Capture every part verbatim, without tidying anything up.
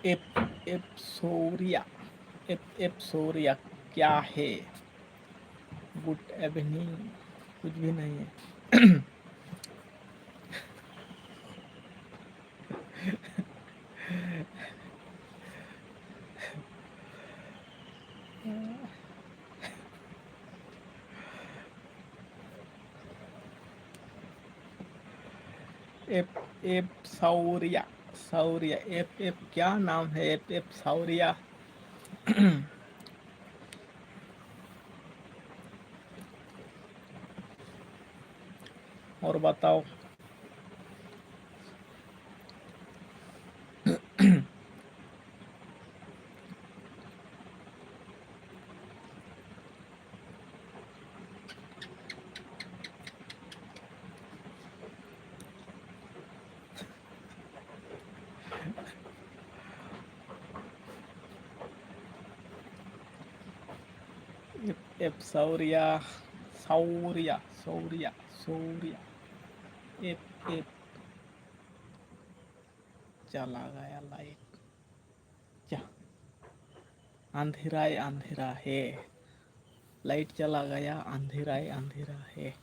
F F Saurya, F F Saurya क्या है? Good evening. कुछ भी नहीं है। F F Saurya, Saurya, F F क्या नाम है? F F Saurya. और बताओ। F F Saurya, Saurya, Saurya, Saurya. F F चला गया लाइट। क्या? अंधेरा ही अंधेरा है। लाइट चला गया, अंधेरा ही अंधेरा है।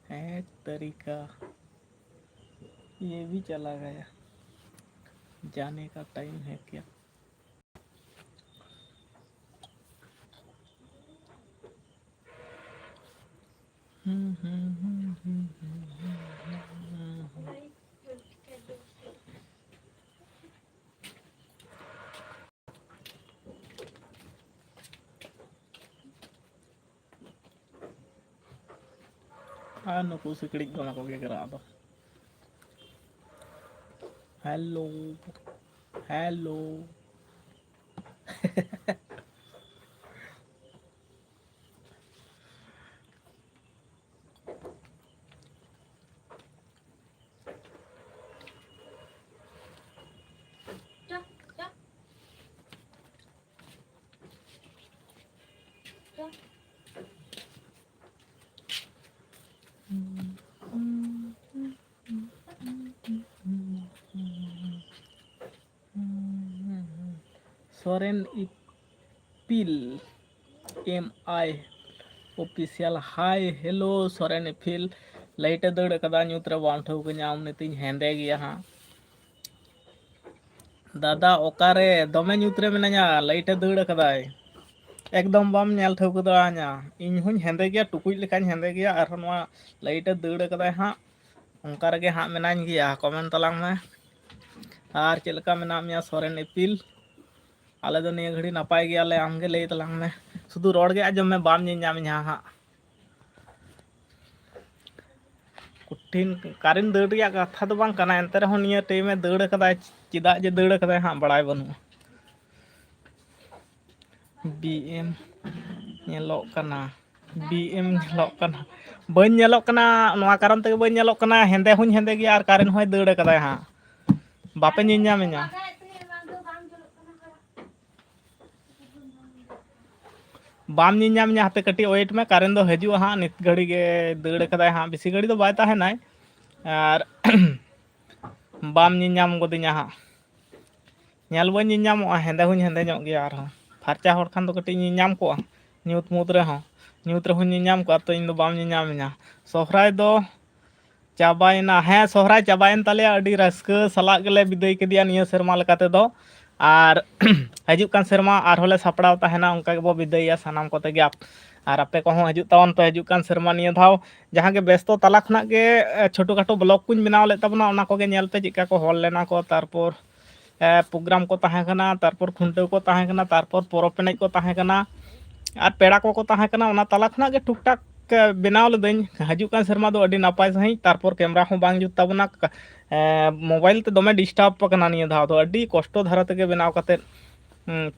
है तरीका, ये भी चला गया। जाने का टाइम है क्या? ᱟᱨ ᱱᱩᱠᱩ ᱥᱤᱠᱲᱤᱡ ᱫᱚ ᱚᱱᱟ ᱠᱚ ᱜᱮᱜᱮᱨᱟ ᱟᱫᱚ᱾ Hello, hello. ᱥᱚᱨᱮᱱ ᱤᱯᱤᱞ, M I Official, hi, hello Soren ᱤᱯᱤᱞ᱾ ᱞᱟᱭᱤᱴ ᱮ ᱫᱟᱹᱲ ᱠᱟᱫᱟ, ᱧᱩᱛ ᱨᱮ ᱵᱟᱢ ᱴᱷᱟᱹᱣᱠᱟᱹ ᱧᱟᱢ, ᱱᱤᱛᱤᱧ ᱦᱮᱸᱫᱮ ᱜᱮᱭᱟ ᱦᱟᱸᱜ᱾ ᱫᱟᱫᱟ ᱚᱠᱟᱨᱮ? ᱫᱚᱢᱮ ᱧᱩᱛ ᱨᱮ ᱢᱮᱱᱟᱧᱟ, ᱞᱟᱭᱤᱴ ᱮ ᱫᱟᱹᱲ ᱠᱟᱫᱟᱭ, ᱮᱠᱫᱚᱢ ᱵᱟᱢ ᱧᱮᱞ ᱴᱷᱟᱹᱣᱠᱟᱹ ᱫᱟᱲᱮᱭᱟᱧᱟ᱾ ᱤᱧ ᱦᱚᱸᱧ ᱦᱮᱸᱫᱮ ᱜᱮᱭᱟ, ᱴᱩᱠᱩᱡ ᱞᱮᱠᱟᱧ ᱦᱮᱸᱫᱮ ᱜᱮᱭᱟ, ᱟᱨᱦᱚᱸ ᱱᱚᱣᱟ ᱞᱟᱭᱤᱴ ᱮ ᱫᱟᱹᱲ ᱠᱟᱫᱟᱭ ᱦᱟᱸᱜ᱾ ᱚᱱᱠᱟ ᱨᱮᱜᱮ ᱦᱟᱸᱜ ᱢᱮᱱᱟᱧ ᱜᱮᱭᱟ᱾ ᱠᱚᱢᱮᱱᱴ ᱛᱟᱞᱟᱝ ᱢᱮ᱾ ᱟᱨ ᱪᱮᱫ ᱞᱮᱠᱟ ᱢᱮᱱᱟᱜ ᱢᱮᱭᱟ ᱥᱚᱨᱮᱱ ᱤᱯᱤᱞ? ᱟᱞᱮ ᱫᱚ ᱱᱤᱭᱟᱹ ᱜᱷᱟᱹᱲᱤ ᱱᱟᱯᱟᱭ ᱜᱮᱭᱟᱞᱮ, ᱟᱢᱜᱮ ᱞᱟᱹᱭ ᱛᱟᱞᱟᱝ ᱢᱮ᱾ ᱥᱩᱫᱷᱩ ᱨᱚᱲ ᱜᱮ ᱟᱸᱡᱚᱢ ᱢᱮ, ᱵᱟᱢ ᱧᱮᱞ ᱧᱟᱢᱤᱧᱟ ᱦᱟᱸᱜ᱾ ᱠᱚᱴᱷᱤᱱ ᱠᱟᱨᱮᱱᱴ ᱫᱟᱹᱲ ᱨᱮᱭᱟᱜ ᱠᱟᱛᱷᱟ ᱫᱚ ᱵᱟᱝ ᱠᱟᱱᱟ, ᱮᱱᱛᱮ ᱨᱮᱦᱚᱸ ᱱᱤᱭᱟᱹ ᱴᱟᱭᱤᱢᱮ ᱫᱟᱹᱲ ᱠᱟᱫᱟᱭ᱾ ᱪᱮᱫᱟᱜ ᱡᱮ ᱫᱟᱹᱲ ᱠᱟᱫᱟᱭ ᱦᱟᱸᱜ ᱵᱟᱲᱟᱭ ᱵᱟᱹᱱᱩᱜᱼᱟ᱾ B M ᱧᱮᱞᱚᱜ ᱠᱟᱱᱟ, B M ᱧᱮᱞᱚᱜ ᱠᱟᱱᱟ, ᱵᱟᱹᱧ ᱧᱮᱞᱚᱜ ᱠᱟᱱᱟ᱾ ᱱᱚᱣᱟ ᱠᱟᱨᱚᱱ ᱛᱮᱜᱮ ᱵᱟᱹᱧ ᱧᱮᱞᱚᱜ ᱠᱟᱱᱟ, ᱦᱮᱸᱫᱮ ᱦᱚᱸᱧ ᱦᱮᱸᱫᱮ ᱜᱮᱭᱟ ᱟᱨ ᱠᱟᱨᱮᱱᱴ ᱦᱚᱸᱭ ᱫᱟᱹᱲ ᱠᱟᱫᱟᱭ ᱦᱟᱸᱜ᱾ ᱵᱟᱯᱮ ᱧᱮᱞ ᱧᱟᱢᱤᱧᱟ᱾ ᱵᱟᱢ ᱧᱮᱞ ᱧᱟᱢᱤᱧᱟ, ᱦᱟᱯᱮ ᱠᱟᱹᱴᱤᱡ ᱳᱭᱮᱴ ᱢᱮ, ᱠᱟᱨᱮᱱᱴ ᱫᱚ ᱦᱤᱡᱩᱜᱼᱟ ᱦᱟᱸᱜ᱾ ᱱᱤᱛ ᱜᱷᱟᱹᱲᱤ ᱜᱮ ᱫᱟᱹᱲ ᱠᱟᱫᱟᱭ ᱦᱟᱸᱜ, ᱵᱮᱥᱤ ᱜᱷᱟᱹᱲᱤ ᱫᱚ ᱵᱟᱭ ᱛᱟᱦᱮᱱᱟᱭ᱾ ᱟᱨ ᱵᱟᱢ ᱧᱮᱞ ᱧᱟᱢ ᱜᱚᱫᱤᱧᱟ ᱦᱟᱸᱜ᱾ ᱧᱮᱞ ᱵᱟᱹᱧ ᱧᱮᱞ ᱧᱟᱢᱚᱜᱼᱟ, ᱦᱮᱸᱫᱮ ᱦᱚᱸᱧ ᱦᱮᱸᱫᱮ ᱧᱚᱜ ᱜᱮᱭᱟ ᱟᱨᱦᱚᱸ᱾ ᱯᱷᱟᱨᱪᱟ ᱦᱚᱲ ᱠᱷᱟᱱ ᱫᱚ ᱠᱟᱹᱴᱤᱡ ᱧᱮᱞ ᱧᱟᱢ ᱠᱚᱜᱼᱟ, ᱧᱩᱛ ᱢᱩᱛ ᱨᱮᱦᱚᱸ, ᱧᱩᱛ ᱨᱮᱦᱚᱸᱧ ᱧᱮᱞ ᱧᱟᱢ ᱠᱚᱜᱼᱟ, ᱛᱚ ᱤᱧ ᱫᱚ ᱵᱟᱢ ᱧᱮᱞ ᱧᱟᱢᱤᱧᱟ᱾ ᱥᱚᱦᱨᱟᱭ ᱫᱚ ᱪᱟᱵᱟᱭᱮᱱᱟ᱾ ᱦᱮᱸ, ᱥᱚᱦᱨᱟᱭ ᱪᱟᱵᱟᱭᱮᱱ ᱛᱟᱞᱮᱭᱟ, ᱟᱹᱰᱤ ᱨᱟᱹᱥᱠᱟᱹ ᱥᱟᱞᱟᱜ ᱜᱮᱞᱮ ᱵᱤᱫᱟᱹᱭ ᱠᱮᱫᱮᱭᱟ ᱱᱤᱭᱟᱹ ᱥᱮᱨᱢᱟ ᱞᱮᱠᱟ ᱛᱮᱫᱚ᱾ ᱟᱨ ᱦᱤᱡᱩᱜ ᱠᱟᱱ ᱥᱮᱨᱢᱟ ᱟᱨᱦᱚᱸ ᱞᱮ ᱥᱟᱯᱲᱟᱣ ᱛᱟᱦᱮᱱᱟ, ᱚᱱᱠᱟ ᱜᱮᱵᱚ ᱵᱤᱫᱟᱹᱭᱟ ᱥᱟᱱᱟᱢ ᱠᱚᱛᱮ ᱜᱮ᱾ ᱟᱯ-, ᱟᱨ ᱟᱯᱮ ᱠᱚᱦᱚᱸ ᱦᱤᱡᱩᱜ ᱛᱟᱵᱚᱱ ᱯᱮ ᱦᱤᱡᱩᱜ ᱠᱟᱱ ᱥᱮᱨᱢᱟ᱾ ᱱᱤᱭᱟᱹ ᱫᱷᱟᱣ ᱡᱟᱦᱟᱸ ᱜᱮ ᱵᱮᱥᱛᱚ ᱛᱟᱞᱟ ᱠᱷᱚᱱᱟᱜ ᱜᱮ, ᱮ, ᱪᱷᱳᱴᱳ ᱠᱷᱟᱴᱳ ᱵᱞᱚᱜᱽ ᱠᱚᱧ ᱵᱮᱱᱟᱣ ᱞᱮᱫ ᱛᱟᱵᱚᱱᱟ, ᱚᱱᱟ ᱠᱚᱜᱮ ᱧᱮᱞ ᱯᱮ ᱪᱮᱫᱠᱟ ᱠᱚ ᱦᱚᱲ ᱞᱮᱱᱟ ᱠᱚ, ᱛᱟᱨᱯᱚᱨ ᱮ, ᱯᱨᱳᱜᱨᱟᱢ ᱠᱚ ᱛᱟᱦᱮᱸ ᱠᱟᱱᱟ, ᱛᱟᱨᱯᱚᱨ ᱠᱷᱩᱱᱴᱟᱹᱣ ᱠᱚ ᱛᱟᱦᱮᱸ ᱠᱟᱱᱟ, ᱛᱟᱨᱯᱚᱨ ᱯᱚᱨᱚᱵᱽ ᱮᱱᱮᱡ ᱠᱚ ᱛᱟᱦᱮᱸ ᱠᱟᱱᱟ, ᱟᱨ ᱯᱮᱲᱟ ᱠᱚᱠᱚ ᱛᱟᱦᱮᱸ ᱠᱟᱱᱟ᱾ ᱚᱱᱟ ᱛᱟᱞᱟ ᱠᱷᱚᱱᱟᱜ ᱜᱮ ᱴᱩᱠ ᱴᱟᱠ, ᱮ, ᱵᱮᱱᱟᱣ ᱞᱤᱫᱟᱹᱧ᱾ ᱦᱤᱡᱩᱜ ᱠᱟᱱ ᱥᱮᱨᱢᱟ ᱫᱚ ᱟᱹᱰᱤ ᱱᱟᱯᱟᱭ ᱥᱟᱺᱦᱤᱡ, ᱛᱟᱨᱯᱚᱨ ᱠᱮᱢᱨᱟ ᱦᱚᱸ ᱵᱟᱝ ᱡᱩᱛ ᱛᱟᱵᱚᱱᱟ᱾ ᱮ, ᱢᱳᱵᱟᱭᱤᱞ ᱛᱮ ᱫᱚᱢᱮ ᱰᱤᱥᱴᱟᱵᱽ ᱟᱠᱟᱱᱟ ᱱᱤᱭᱟᱹ ᱫᱷᱟᱣ ᱫᱚ, ᱟᱹᱰᱤ ᱠᱚᱥᱴᱚ ᱫᱷᱟᱨᱟ ᱛᱮᱜᱮ ᱵᱮᱱᱟᱣ ᱠᱟᱛᱮᱫ, ᱩᱸ,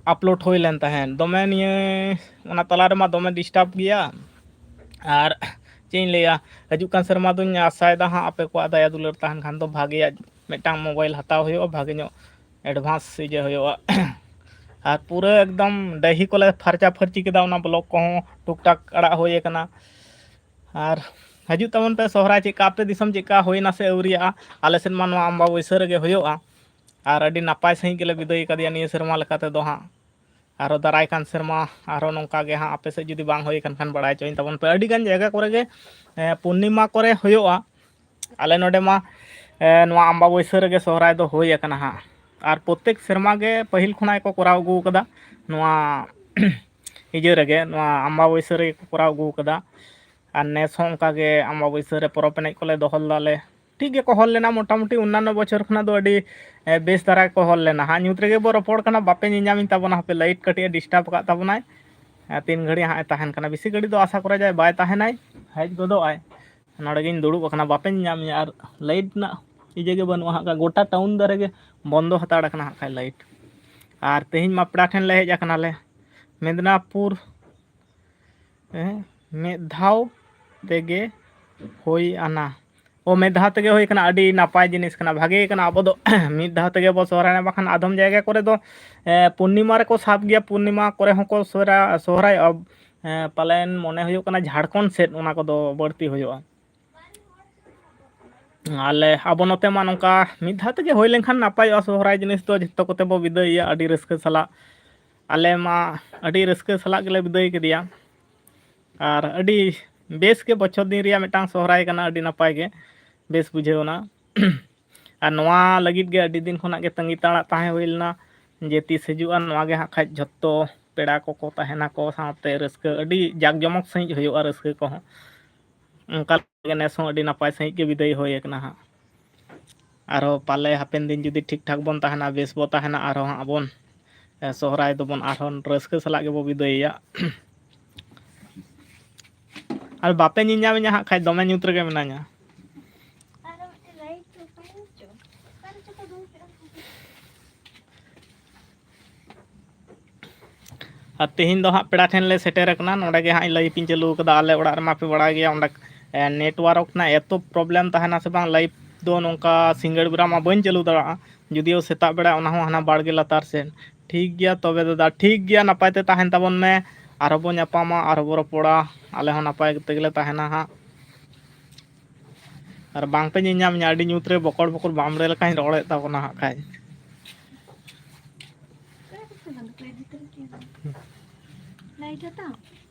ᱟᱯᱞᱳᱰ ᱦᱩᱭ ᱞᱮᱱ ᱛᱟᱦᱮᱸᱫ᱾ ᱫᱚᱢᱮ ᱱᱤᱭᱟᱹ, ᱚᱱᱟ ᱛᱟᱞᱟ ᱨᱮᱢᱟ ᱫᱚᱢᱮ ᱰᱤᱥᱴᱟᱵᱽ ᱜᱮᱭᱟ᱾ ᱟᱨ ᱪᱮᱫ ᱤᱧ ᱞᱟᱹᱭᱟ, ᱦᱤᱡᱩᱜ ᱠᱟᱱ ᱥᱮᱨᱢᱟ ᱫᱚᱧ ᱟᱥᱟᱭᱮᱫᱟ ᱦᱟᱸᱜ ᱟᱯᱮ ᱠᱚᱣᱟᱜ ᱫᱟᱭᱟ ᱫᱩᱞᱟᱹᱲ ᱛᱟᱦᱮᱱ ᱠᱷᱟᱱ ᱫᱚ ᱵᱷᱟᱜᱮᱭᱟᱜ ᱢᱤᱫᱴᱟᱝ ᱢᱳᱵᱟᱭᱤᱞ ᱦᱟᱛᱟᱣ ᱦᱩᱭᱩᱜᱼᱟ, ᱵᱷᱟᱜᱮ ᱧᱚᱜ ᱮᱰᱵᱷᱟᱱᱥ ᱤᱭᱟᱹ ᱦᱩᱭᱩᱜᱼᱟ᱾ ᱟᱨ ᱯᱩᱨᱟᱹ ᱮᱠᱫᱚᱢ ᱰᱟᱹᱦᱤ ᱠᱚᱞᱮ ᱯᱷᱟᱨᱪᱟ ᱯᱷᱟᱹᱨᱪᱤ ᱠᱮᱫᱟ, ᱚᱱᱟ ᱵᱞᱚᱜᱽ ᱠᱚᱦᱚᱸ ᱴᱩᱠ ᱴᱟᱠ ᱟᱲᱟᱜ ᱦᱩᱭ ᱟᱠᱟᱱᱟ᱾ ᱟᱨ ᱦᱤᱡᱩᱜ ᱛᱟᱵᱚᱱ ᱯᱮ ᱥᱚᱦᱨᱟᱭ, ᱪᱮᱫᱠᱟ ᱟᱯᱮ ᱫᱤᱥᱚᱢ ᱪᱮᱫᱠᱟ ᱦᱩᱭᱱᱟ ᱥᱮ ᱟᱹᱣᱨᱤᱭᱟᱜᱼᱟ? ᱟᱞᱮ ᱥᱮᱫ ᱢᱟ ᱱᱚᱣᱟ ᱟᱢᱵᱟᱵᱟᱹᱭᱥᱟᱹ ᱨᱮᱜᱮ ᱦᱩᱭᱩᱜᱼᱟ᱾ ᱟᱨ ᱟᱹᱰᱤ ᱱᱟᱯᱟᱭ ᱥᱟᱺᱦᱤᱡ ᱜᱮᱞᱮ ᱵᱤᱫᱟᱹᱭ ᱠᱟᱫᱮᱭᱟ ᱱᱤᱭᱟᱹ ᱥᱮᱨᱢᱟ ᱞᱮᱠᱟ ᱛᱮᱫᱚ ᱦᱟᱸᱜ᱾ ᱟᱨᱚ ᱫᱟᱨᱟᱭ ᱠᱟᱱ ᱥᱮᱨᱢᱟ ᱟᱨᱚ ᱱᱚᱝᱠᱟ ᱜᱮ ᱦᱟᱸᱜ ᱟᱯᱮ ᱥᱮᱫ ᱡᱩᱫᱤ ᱵᱟᱝ ᱦᱩᱭ ᱟᱠᱟᱱ ᱠᱷᱟᱱ ᱵᱟᱲᱟᱭ ᱦᱚᱪᱚᱧ ᱛᱟᱵᱚᱱ ᱯᱮ᱾ ᱟᱹᱰᱤ ᱜᱟᱱ ᱡᱟᱭᱜᱟ ᱠᱚᱨᱮ ᱜᱮ, ᱮ, ᱯᱩᱨᱱᱤᱢᱟ ᱠᱚᱨᱮ ᱦᱩᱭᱩᱜᱼᱟ᱾ ᱟᱞᱮ ᱱᱚᱰᱮ ᱢᱟ, ᱮ, ᱱᱚᱣᱟ ᱟᱢᱵᱟᱵᱟᱹᱭᱥᱟᱹ ᱨᱮᱜᱮ ᱥᱚᱦᱨᱟᱭ ᱫᱚ ᱦᱩᱭ ᱟᱠᱟᱱᱟ ᱦᱟᱸᱜ᱾ ᱟᱨ ᱯᱨᱚᱛᱮᱠ ᱥᱮᱨᱢᱟ ᱜᱮ ᱯᱟᱹᱦᱤᱞ ᱠᱷᱚᱱᱟᱜ ᱜᱮᱠᱚ ᱠᱚᱨᱟᱣ ᱟᱹᱜᱩ ᱟᱠᱟᱫᱟ ᱱᱚᱣᱟ ᱤᱭᱟᱹ ᱨᱮᱜᱮ, ᱱᱚᱣᱟ ᱟᱢᱵᱟᱵᱟᱹᱭᱥᱟᱹ ᱨᱮᱜᱮ ᱠᱚ ᱠᱚᱨᱟᱣ ᱟᱹᱜᱩ ᱟᱠᱟᱫᱟ᱾ ᱟᱨ ᱱᱮᱥ ᱦᱚᱸ ᱚᱱᱠᱟ ᱜᱮ ᱟᱢᱵᱟᱵᱟᱹᱭᱥᱟᱹ ᱨᱮ ᱯᱚᱨᱚᱵᱽ ᱮᱱᱮᱡ ᱠᱚᱞᱮ ᱫᱚᱦᱚ ᱞᱮᱫᱟ ᱞᱮ᱾ ᱴᱷᱤᱠ ᱜᱮᱠᱚ ᱦᱚᱲ ᱞᱮᱱᱟ, ᱢᱚᱴᱟᱢᱩᱴᱤ ᱚᱱᱱᱟᱱᱚ ᱵᱚᱪᱷᱚᱨ ᱠᱷᱚᱱᱟᱜ ᱫᱚ ᱟᱹᱰᱤ, ᱮ, ᱵᱮᱥ ᱫᱷᱟᱨᱟ ᱜᱮᱠᱚ ᱦᱚᱲ ᱞᱮᱱᱟ ᱦᱟᱸᱜ᱾ ᱧᱩᱛ ᱨᱮᱜᱮ ᱵᱚ ᱨᱚᱯᱚᱲ ᱠᱟᱱᱟ, ᱵᱟᱯᱮ ᱧᱮᱧᱟᱢᱤᱧ ᱛᱟᱵᱚᱱᱟ, ᱦᱟᱯᱮ light ᱠᱟᱹᱴᱤᱡ ᱮ disturb ᱟᱠᱟᱫ ᱛᱟᱵᱚᱱᱟᱭ᱾ ᱮ, ᱛᱤᱱ ᱜᱷᱟᱹᱲᱤᱡ ᱦᱟᱸᱜ ᱮ ᱛᱟᱦᱮᱱ ᱠᱟᱱᱟ, ᱵᱮᱥᱤ ᱜᱷᱟᱹᱲᱤᱡ ᱫᱚ ᱟᱥᱟ ᱠᱚᱨᱟ ᱡᱟᱭ ᱵᱟᱭ ᱛᱟᱦᱮᱱᱟᱭ, ᱦᱮᱡ ᱜᱚᱫᱚᱜ ᱟᱭ᱾ ᱱᱚᱰᱮ ᱜᱤᱧ ᱫᱩᱲᱩᱵ ᱟᱠᱟᱱᱟ, ᱵᱟᱯᱮ ᱧᱮᱧᱟᱢᱤᱧᱟ᱾ ᱟᱨ light ᱨᱮᱱᱟᱜ ᱤᱭᱟᱹ ᱜᱮ ᱵᱟᱹᱱᱩᱜᱼᱟ ᱦᱟᱸᱜ, ᱜᱚᱴᱟ town ᱫᱷᱟᱨᱮ ᱜᱮ ᱵᱚᱱᱫᱚ ᱦᱟᱛᱟᱲ ᱟᱠᱟᱱᱟ ᱦᱟᱸᱜ ᱠᱷᱟᱡ light᱾ ᱟᱨ ᱛᱮᱦᱮᱧ ᱢᱟ ᱯᱮᱲᱟ ᱴᱷᱮᱱ ᱞᱮ ᱦᱮᱡ ᱟᱠᱟᱱᱟᱞᱮ ᱢᱮᱫᱽᱱᱟᱯᱩᱨ᱾ ᱦᱮᱸ, ᱢᱤᱫ ᱫᱷᱟᱣ ᱛᱮᱜᱮ ᱦᱩᱭ ᱟᱱᱟ᱾ ᱚ, ᱢᱤᱫ ᱫᱷᱟᱣ ᱛᱮᱜᱮ ᱦᱩᱭ ᱠᱟᱱᱟ, ᱟᱹᱰᱤ ᱱᱟᱯᱟᱭ ᱡᱤᱱᱤᱥ ᱠᱟᱱᱟ, ᱵᱷᱟᱜᱮ ᱠᱟᱱᱟ᱾ ᱟᱵᱚ ᱫᱚ ᱢᱤᱫ ᱫᱷᱟᱣ ᱛᱮᱜᱮ ᱵᱚ ᱥᱚᱦᱨᱟᱭ, ᱵᱟᱠᱷᱟᱱ ᱟᱫᱚᱢ ᱡᱟᱭᱜᱟ ᱠᱚᱨᱮ ᱫᱚ, ᱮ, ᱯᱩᱨᱱᱤᱢᱟ ᱨᱮᱠᱚ ᱥᱟᱵ ᱜᱮᱭᱟ, ᱯᱩᱨᱱᱤᱢᱟ ᱠᱚᱨᱮ ᱦᱚᱸᱠᱚ ᱥᱚᱦᱨᱟ-, ᱥᱚᱦᱨᱟᱭᱚᱜᱼᱟ᱾ ᱮ, ᱯᱟᱞᱮᱱ ᱢᱚᱱᱮ ᱦᱩᱭᱩᱜ ᱠᱟᱱᱟ ᱡᱷᱟᱲᱠᱷᱚᱸᱰ ᱥᱮᱫ ᱚᱱᱟ ᱠᱚᱫᱚ ᱵᱟᱹᱲᱛᱤ ᱦᱩᱭᱩᱜᱼᱟ᱾ ᱟᱞᱮ, ᱟᱵᱚ ᱱᱚᱛᱮ ᱢᱟ ᱱᱚᱝᱠᱟ ᱢᱤᱫ ᱫᱷᱟᱣ ᱛᱮᱜᱮ ᱦᱩᱭ ᱞᱮᱱᱠᱷᱟᱱ ᱱᱟᱯᱟᱭᱚᱜᱼᱟ᱾ ᱥᱚᱦᱨᱟᱭ ᱡᱤᱱᱤᱥ ᱫᱚ ᱡᱷᱚᱛᱚ ᱠᱚᱛᱮ ᱵᱚ ᱵᱤᱫᱟᱹᱭᱮᱭᱟ ᱟᱹᱰᱤ ᱨᱟᱹᱥᱠᱟᱹ ᱥᱟᱞᱟᱜ᱾ ᱟᱞᱮ ᱢᱟ ᱟᱹᱰᱤ ᱨᱟᱹᱥᱠᱟᱹ ᱥᱟᱞᱟᱜ ᱜᱮᱞᱮ ᱵᱤᱫᱟᱹᱭ ᱠᱮᱫᱮᱭᱟ᱾ ᱟᱨ ᱟᱹᱰᱤ ᱵᱮᱥ ᱜᱮ ᱵᱚᱪᱷᱚᱨ ᱫᱤᱱ ᱨᱮᱭᱟᱜ ᱢᱤᱫᱴᱟᱝ ᱥᱚᱦᱨᱟᱭ ᱠᱟᱱᱟ, ᱟᱹᱰᱤ ᱱᱟᱯᱟᱭ ᱜᱮ, ᱵᱮᱥ ᱵᱩᱡᱷᱟᱹᱣ ᱮᱱᱟ᱾ ᱟᱨ ᱱᱚᱣᱟ ᱞᱟᱹᱜᱤᱫ ᱜᱮ ᱟᱹᱰᱤ ᱫᱤᱱ ᱠᱷᱚᱱᱟᱜ ᱜᱮ ᱛᱟᱺᱜᱤ ᱛᱟᱲᱟᱜ ᱛᱟᱦᱮᱸ ᱦᱩᱭ ᱞᱮᱱᱟ ᱡᱮ ᱛᱤᱥ ᱦᱤᱡᱩᱜᱼᱟ᱾ ᱱᱚᱣᱟ ᱜᱮ ᱦᱟᱸᱜ ᱠᱷᱟᱡ ᱡᱷᱚᱛᱚ ᱯᱮᱲᱟ ᱠᱚᱠᱚ ᱛᱟᱦᱮᱱᱟᱠᱚ, ᱥᱟᱶᱛᱮ ᱨᱟᱹᱥᱠᱟᱹ, ᱟᱹᱰᱤ ᱡᱟᱠ ᱡᱚᱢᱚᱠ ᱥᱟᱺᱦᱤᱡ ᱦᱩᱭᱩᱜᱼᱟ ᱨᱟᱹᱥᱠᱟᱹ ᱠᱚᱦᱚᱸ᱾ ᱚᱱᱠᱟ ᱜᱮ ᱱᱮᱥ ᱦᱚᱸ ᱟᱹᱰᱤ ᱱᱟᱯᱟᱭ ᱥᱟᱺᱦᱤᱡ ᱜᱮ ᱵᱤᱫᱟᱹᱭ ᱦᱩᱭ ᱟᱠᱟᱱᱟ ᱦᱟᱸᱜ᱾ ᱟᱨᱦᱚᱸ ᱯᱟᱞᱮ ᱦᱟᱯᱮᱱ ᱫᱤᱱ ᱡᱩᱫᱤ ᱴᱷᱤᱠ ᱴᱷᱟᱠ ᱵᱚᱱ ᱛᱟᱦᱮᱱᱟ, ᱵᱮᱥ ᱵᱚ ᱛᱟᱦᱮᱱᱟ, ᱟᱨᱦᱚᱸ ᱦᱟᱸᱜ ᱵᱚᱱ, ᱮ, ᱥᱚᱦᱨᱟᱭ ᱫᱚᱵᱚᱱ ᱟᱨᱦᱚᱸ ᱨᱟᱹᱥᱠᱟᱹ ᱥᱟᱞᱟᱜ ᱜᱮᱵᱚ ᱵᱤᱫᱟᱹᱭᱮᱭᱟ᱾ ᱟᱨ ᱵᱟᱯᱮ ᱧᱮᱧᱟᱢᱤᱧᱟ ᱦᱟᱸᱜ ᱠᱷᱟᱡ, ᱫᱚᱢᱮ ᱧᱩᱛ ᱨᱮᱜᱮ ᱢᱮᱱᱟᱧᱟ᱾ ᱟᱨ ᱛᱮᱦᱮᱧ ᱫᱚ ᱦᱟᱸᱜ ᱯᱮᱲᱟ ᱴᱷᱮᱱ ᱞᱮ ᱥᱮᱴᱮᱨ ᱟᱠᱟᱱᱟ᱾ ᱱᱚᱰᱮ ᱜᱮ ᱦᱟᱸᱜ live ᱤᱧ ᱪᱟᱹᱞᱩ ᱟᱠᱟᱫᱟ᱾ ᱟᱞᱮ ᱚᱲᱟᱜ ᱨᱮᱢᱟ ᱯᱮ ᱵᱟᱲᱟᱭ ᱜᱮᱭᱟ, ᱚᱸᱰᱮ, ᱮ, network ᱨᱮᱱᱟᱜ ᱮᱛᱚ problem ᱛᱟᱦᱮᱱᱟ ᱥᱮ ᱵᱟᱝ, live ᱫᱚ ᱱᱚᱝᱠᱟ ᱥᱤᱸᱜᱟᱹᱲ ᱵᱮᱲᱟ ᱢᱟ ᱵᱟᱹᱧ ᱪᱟᱹᱞᱩ ᱫᱟᱲᱮᱭᱟᱜᱼᱟ, ᱡᱩᱫᱤᱭᱳ ᱥᱮᱛᱟᱜ ᱵᱮᱲᱟ ᱚᱱᱟ ᱦᱚᱸ ᱦᱟᱱᱟ ᱵᱟᱲᱜᱮ ᱞᱟᱛᱟᱨ ᱥᱮᱫ᱾ ᱴᱷᱤᱠ ᱜᱮᱭᱟ ᱛᱚᱵᱮ ᱫᱟᱫᱟ, ᱴᱷᱤᱠ ᱜᱮᱭᱟ, ᱱᱟᱯᱟᱭ ᱛᱮ ᱛᱟᱦᱮᱱ ᱛᱟᱵᱚᱱ ᱢᱮ᱾ ᱟᱨᱦᱚᱸ ᱵᱚᱱ ᱧᱟᱯᱟᱢᱟ, ᱟᱨᱦᱚᱸ ᱵᱚᱱ ᱨᱚᱯᱚᱲᱟ᱾ ᱟᱞᱮ ᱦᱚᱸ ᱱᱟᱯᱟᱭ ᱛᱮᱜᱮ ᱞᱮ ᱛᱟᱦᱮᱱᱟ ᱦᱟᱸᱜ᱾ ᱟᱨ ᱵᱟᱝ ᱯᱮ ᱧᱮᱧᱟᱢᱤᱧᱟ, ᱟᱹᱰᱤ ᱧᱩᱛ ᱨᱮ ᱵᱚᱠᱚᱲ ᱵᱚᱠᱚᱲ ᱵᱟᱢᱲᱮ ᱞᱮᱠᱟᱧ ᱨᱚᱲᱮᱫ ᱛᱟᱵᱚᱱᱟ ᱦᱟᱸᱜ ᱠᱷᱟᱡ᱾ ᱞᱟᱭᱤᱴ ᱦᱟᱛᱟᱣ?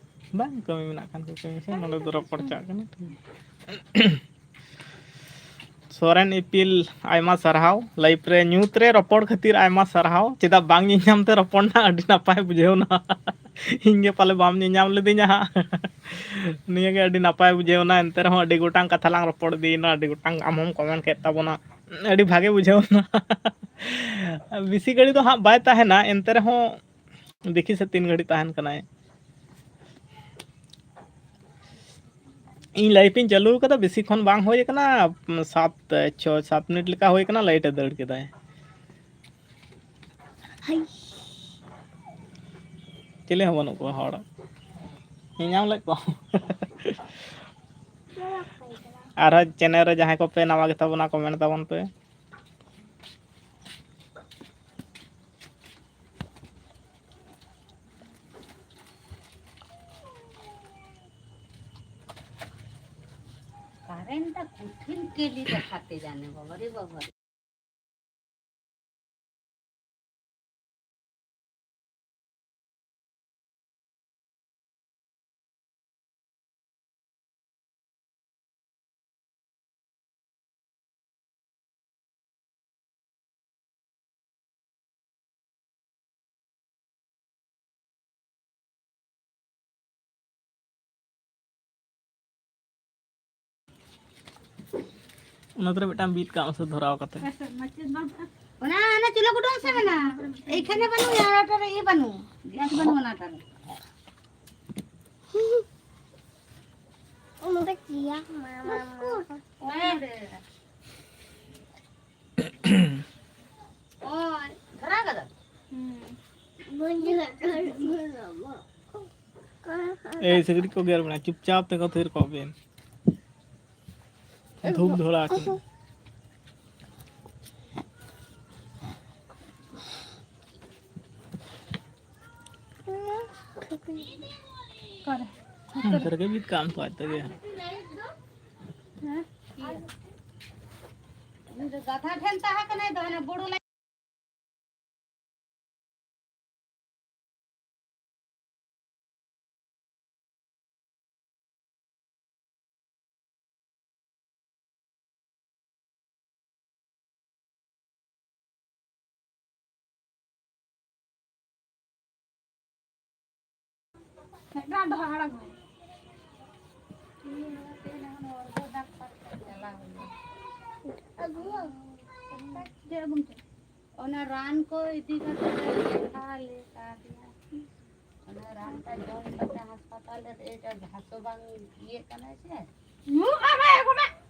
ᱵᱟᱝ, ᱠᱟᱹᱢᱤ ᱢᱮᱱᱟᱜ ᱠᱷᱟᱱ ᱠᱚ ᱠᱟᱹᱢᱤ ᱥᱮ, ᱱᱚᱰᱮ ᱫᱚ ᱨᱚᱯᱚᱲ ᱪᱟᱜ ᱠᱟᱱᱟ᱾ ᱥᱚᱨᱮᱱ ᱤᱯᱤᱞ, ᱟᱭᱢᱟ ᱥᱟᱨᱦᱟᱣ᱾ ᱞᱟᱭᱤᱵᱷ ᱨᱮ ᱧᱩᱛ ᱨᱮ ᱨᱚᱯᱚᱲ ᱠᱷᱟᱹᱛᱤᱨ ᱟᱭᱢᱟ ᱥᱟᱨᱦᱟᱣ᱾ ᱪᱮᱫᱟᱜ ᱵᱟᱝ ᱧᱮᱧᱟᱢ ᱛᱮ ᱨᱚᱯᱚᱲ ᱱᱟ, ᱟᱹᱰᱤ ᱱᱟᱯᱟᱭ ᱵᱩᱡᱷᱟᱹᱣ ᱱᱟ᱾ ᱤᱧ ᱜᱮ ᱯᱟᱞᱮ ᱵᱟᱢ ᱧᱮᱧᱟᱢ ᱞᱤᱫᱤᱧᱟ ᱦᱟᱸᱜ᱾ ᱱᱤᱭᱟᱹ ᱜᱮ ᱟᱹᱰᱤ ᱱᱟᱯᱟᱭ ᱵᱩᱡᱷᱟᱹᱣ ᱱᱟ᱾ ᱮᱱᱛᱮ ᱨᱮᱦᱚᱸ ᱟᱹᱰᱤ ᱜᱚᱴᱟᱝ ᱠᱟᱛᱷᱟ ᱞᱟᱝ ᱨᱚᱯᱚᱲ ᱤᱫᱤᱭᱮᱱᱟ, ᱟᱹᱰᱤ ᱜᱚᱴᱟᱝ ᱟᱢ ᱦᱚᱸᱢ ᱠᱚᱢᱮᱱᱴ ᱠᱮᱫ ᱛᱟᱵᱚᱱᱟ᱾ ᱟᱹᱰᱤ ᱵᱷᱟᱜᱮ ᱵᱩᱡᱷᱟᱹᱣ ᱱᱟ᱾ ᱵᱮᱥᱤ ᱜᱷᱟᱹᱲᱤ ᱫᱚ ᱦᱟᱸᱜ ᱵᱟᱭ ᱛᱟᱦᱮᱱᱟ, ᱮᱱᱛᱮ ᱨᱮᱦᱚᱸ ᱫᱮᱠᱷᱤ ᱥᱮ ᱛᱤᱱ ᱜᱷᱟᱹᱲᱤ ᱛᱟᱦᱮᱱ ᱠᱟᱱᱟᱭ᱾ ᱤᱧ ᱞᱟᱭᱤᱵᱷ ᱤᱧ ᱪᱟᱹᱞᱩ ᱠᱟᱫᱟ, ᱵᱮᱥᱤ ᱠᱷᱚᱱ ᱵᱟᱝ ᱦᱩᱭ ᱠᱟᱱᱟ, ᱥᱟᱛ, ᱪᱷᱚ, ᱥᱟᱛ ᱢᱤᱱᱤᱴ ᱞᱮᱠᱟ ᱦᱩᱭ ᱠᱟᱱᱟ, ᱞᱟᱭᱤᱴ ᱮ ᱫᱟᱹᱲ ᱠᱮᱫᱟᱭ᱾ ᱦᱟᱭ᱾ ᱪᱤᱞᱤ ᱦᱚᱸ ᱵᱟᱹᱱᱩᱜ ᱠᱚᱣᱟ ᱦᱚᱲ᱾ ᱧᱮᱧᱟᱢ ᱞᱮᱫ ᱠᱚᱣᱟ᱾ ᱟᱨᱦᱚᱸ ᱪᱮᱱᱮᱞ ᱨᱮ ᱡᱟᱦᱟᱸᱭ ᱠᱚᱯᱮ ᱱᱟᱣᱟ ᱜᱮᱛᱟ ᱵᱚᱱᱟ, ᱠᱚᱢᱮᱱᱴ ᱛᱟᱵᱚᱱ ᱯᱮ᱾ কারেন্টটা কঠিন কেলি দেখাতে জানে, বাবা রে বাবা। ᱚᱱᱟ ᱫᱷᱟᱨᱮ ᱢᱤᱫᱴᱟᱝ ᱵᱤᱫ ᱠᱟᱜ ᱢᱮᱥᱮ ᱫᱷᱚᱨᱟᱣ ᱠᱟᱛᱮ᱾ ᱚᱱᱟ, ᱚᱱᱟ ᱪᱩᱞᱦᱟᱹ ᱠᱩᱰᱟᱹᱢ ᱥᱮᱫ ᱢᱮᱱᱟᱜᱼᱟ᱾ ᱮᱭᱠᱷᱟᱱᱮ ᱵᱟᱹᱱᱩᱜᱼᱟ, ᱚᱱᱟᱴᱟᱜ ᱨᱮ ᱤᱭᱟᱹ ᱵᱟᱹᱱᱩᱜᱼᱟ, ᱜᱮᱥ ᱵᱟᱹᱱᱩᱜᱼᱟ ᱚᱱᱟᱴᱟᱜ ᱨᱮ᱾ ᱚᱱᱟ ᱫᱚ ᱪᱮᱭᱟᱨ ᱢᱟ, ᱢᱟ, ᱢᱟ᱾ ᱚᱱᱟ ᱫᱚ᱾ ᱚ, ᱫᱷᱚᱨᱟᱣ ᱠᱟᱫᱟ? ᱦᱩᱸ᱾ ᱵᱟᱹᱧ ᱧᱮᱞ ᱠᱟᱫᱟ᱾ ᱮᱭ, ᱥᱤᱠᱲᱤᱡ ᱠᱚ ᱜᱮᱨ ᱵᱟᱲᱟ, ᱪᱩᱯᱪᱟᱯ ᱛᱮᱠᱚ ᱛᱷᱤᱨ ᱠᱚᱜ ᱵᱤᱱ᱾ ᱫᱷᱩᱯ ᱫᱷᱚᱨᱟ ᱟᱹᱠᱤᱱ᱾ ᱚᱠᱟᱨᱮ? ᱚᱱᱛᱮ ᱨᱮᱜᱮ ᱵᱤᱫ ᱠᱟᱜ ᱟᱢ ᱛᱚ ᱟᱡ ᱛᱮᱜᱮ᱾ ᱦᱮᱸ? ᱩᱱᱤ ᱫᱚ ᱜᱟᱫᱷᱟ ᱴᱷᱮᱱ ᱛᱟᱦᱮᱸ ᱠᱟᱱᱟᱭ ᱫᱚ, ᱦᱟᱱᱮ ᱵᱩᱨᱩ ᱞᱟᱡ ᱰᱟᱸᱰᱚ ᱟᱲᱟᱜ ᱢᱮ᱾ ᱚᱱᱟ ᱨᱟᱱ ᱠᱚ ᱤᱫᱤ ᱠᱟᱛᱮ ᱞᱮ ᱠᱟᱫᱮᱭᱟ᱾ ᱚᱱᱟ ᱨᱟᱱ ᱠᱚ ᱡᱚᱢ ᱠᱟᱛᱮ ᱦᱟᱥᱯᱟᱛᱟᱞ ᱨᱮ ᱮᱴᱟ ᱜᱷᱟᱥ ᱦᱚᱸ ᱵᱟᱝ ᱤᱭᱟᱹᱜ ᱠᱟᱱᱟ ᱥᱮ᱾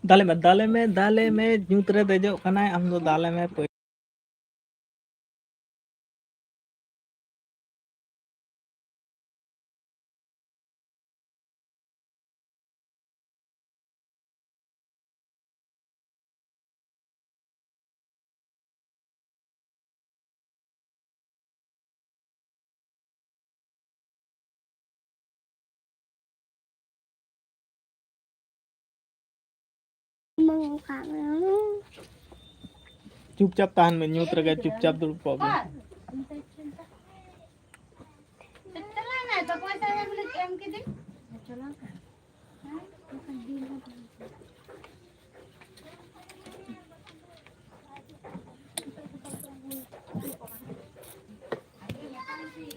ᱫᱟᱞᱮ ᱢᱮ, ᱫᱟᱞᱮ ᱢᱮ, ᱫᱟᱞᱮ ᱢᱮ, ᱧᱩᱛ ᱨᱮ ᱫᱮᱡᱚᱜ ᱠᱟᱱᱟᱭ, ᱟᱢ ᱫᱚ ᱫᱟᱞᱮ ᱢᱮ᱾ ᱪᱩᱯᱪᱟᱯ ᱛᱟᱦᱮᱱ ᱢᱮ, ᱧᱩᱛ ᱨᱮᱜᱮ ᱪᱩᱯᱪᱟᱯ ᱫᱩᱲᱩᱵ ᱠᱚᱜ ᱢᱮ᱾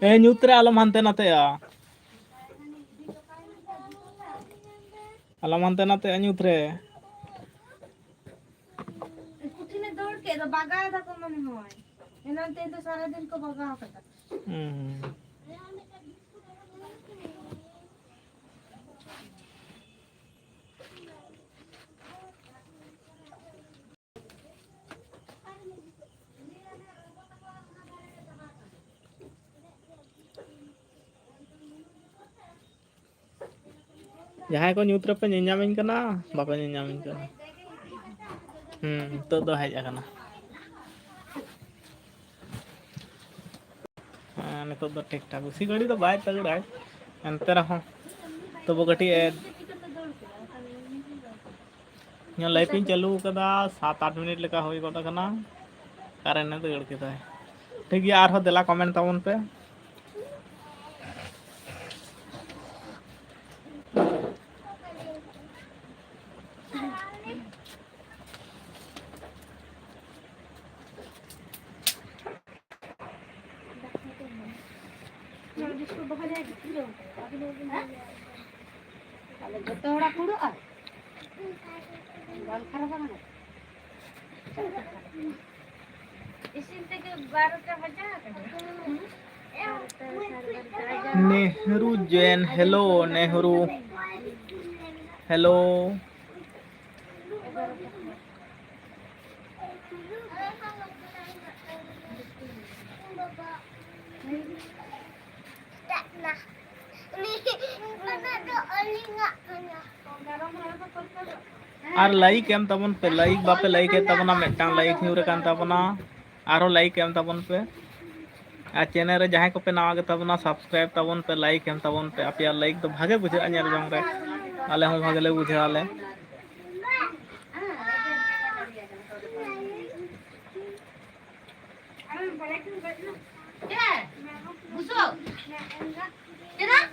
ᱮ, ᱧᱩᱛ ᱨᱮ ᱟᱞᱚᱢ ᱦᱟᱱᱛᱮ ᱱᱟᱛᱮᱜᱼᱟ᱾ ᱟᱞᱚᱢ ᱦᱟᱱᱛᱮ ᱱᱟᱛᱮᱜᱼᱟ ᱧᱩᱛ ᱨᱮ᱾ ᱠᱩᱴᱷᱤᱱᱮ ᱫᱟᱹᱲ ᱠᱮᱫ ᱫᱚ, ᱵᱟᱜᱟᱣ ᱫᱟᱠᱚ ᱢᱚᱱᱮ ᱦᱚᱭ᱾ ᱮᱱᱟᱱ ᱛᱮᱫᱚ ᱥᱟᱨᱟᱫᱤᱱ ᱠᱚ ᱵᱟᱜᱟᱣ ᱠᱟᱫᱟ᱾ ᱦᱩᱸ᱾ ᱡᱟᱦᱟᱸᱭ ᱠᱚ ᱧᱩᱛ ᱨᱮᱯᱮ ᱧᱮᱧᱟᱢᱤᱧ ᱠᱟᱱᱟ, ᱵᱟᱯᱮ ᱧᱮᱧᱟᱢᱤᱧ ᱠᱟᱱᱟ᱾ ᱦᱩᱸ, ᱱᱤᱛᱚᱜ ᱫᱚ ᱦᱮᱡ ᱟᱠᱟᱱᱟ᱾ ᱦᱮᱸ, ᱱᱤᱛᱚᱜ ᱫᱚ ᱴᱷᱤᱠ ᱴᱷᱟᱠ, ᱵᱮᱥᱤ ᱜᱷᱟᱹᱲᱤ ᱫᱚ ᱵᱟᱭ ᱛᱟᱹᱜᱲᱟᱭ, ᱮᱱᱛᱮ ᱨᱮᱦᱚᱸ ᱛᱚᱵᱩ ᱠᱟᱹᱴᱤᱡ ᱮ ᱤᱧᱟᱹᱜ live ᱤᱧ ᱪᱟᱹᱞᱩ ᱟᱠᱟᱫᱟ, ᱥᱟᱛ ᱟᱴ ᱢᱤᱱᱤᱴ ᱞᱮᱠᱟ ᱦᱩᱭ ᱜᱚᱫ ᱟᱠᱟᱱᱟ, ᱠᱟᱨᱮᱱᱴ ᱮ ᱫᱟᱹᱲ ᱠᱮᱫᱟᱭ᱾ ᱴᱷᱤᱠ ᱜᱮᱭᱟ, ᱟᱨᱦᱚᱸ ᱫᱮᱞᱟ comment ᱛᱟᱵᱚᱱ ᱯᱮ᱾ ᱟᱞᱮ ᱡᱚᱛᱚ ᱦᱚᱲᱟᱜ ᱠᱩᱲᱟᱹᱜᱼᱟ? ᱵᱟᱝ ᱠᱷᱟᱨᱟᱯᱟ ᱢᱟᱱᱮ? ᱤᱥᱤᱱ ᱛᱮᱜᱮ ᱵᱟᱨᱚᱴᱟ ᱵᱟᱡᱟᱣ ᱟᱠᱟᱱᱟ᱾ ᱱᱮᱦᱨᱩ ᱡᱮᱱ, hello, ᱱᱮᱦᱨᱩ, hello. ᱟᱨ like ᱮᱢ ᱛᱟᱵᱚᱱ ᱯᱮ, like ᱵᱟᱯᱮ like ᱮᱫ ᱛᱟᱵᱚᱱᱟ, ᱢᱤᱫᱴᱟᱝ like ᱧᱩᱨ ᱟᱠᱟᱱ ᱛᱟᱵᱚᱱᱟ, ᱟᱨᱦᱚᱸ like ᱮᱢ ᱛᱟᱵᱚᱱ ᱯᱮ᱾ ᱟᱨ channel ᱨᱮ ᱡᱟᱦᱟᱸᱭ ᱠᱚᱯᱮ ᱱᱟᱣᱟ ᱜᱮ ᱛᱟᱵᱚᱱᱟ, subscribe ᱛᱟᱵᱚᱱ ᱯᱮ, like ᱮᱢ ᱛᱟᱵᱚᱱ ᱯᱮ᱾ ᱟᱯᱮᱭᱟᱜ like ᱫᱚ ᱵᱷᱟᱜᱮ ᱵᱩᱡᱷᱟᱹᱜᱼᱟ ᱧᱮᱞ ᱡᱚᱝ ᱨᱮ, ᱟᱞᱮ ᱦᱚᱸ ᱵᱷᱟᱜᱮ ᱞᱮ ᱵᱩᱡᱷᱟᱹᱣᱟ ᱞᱮ᱾ ᱪᱮᱫᱟᱜ? ᱵᱩᱥᱩᱵ? ᱪᱮᱫᱟᱜ?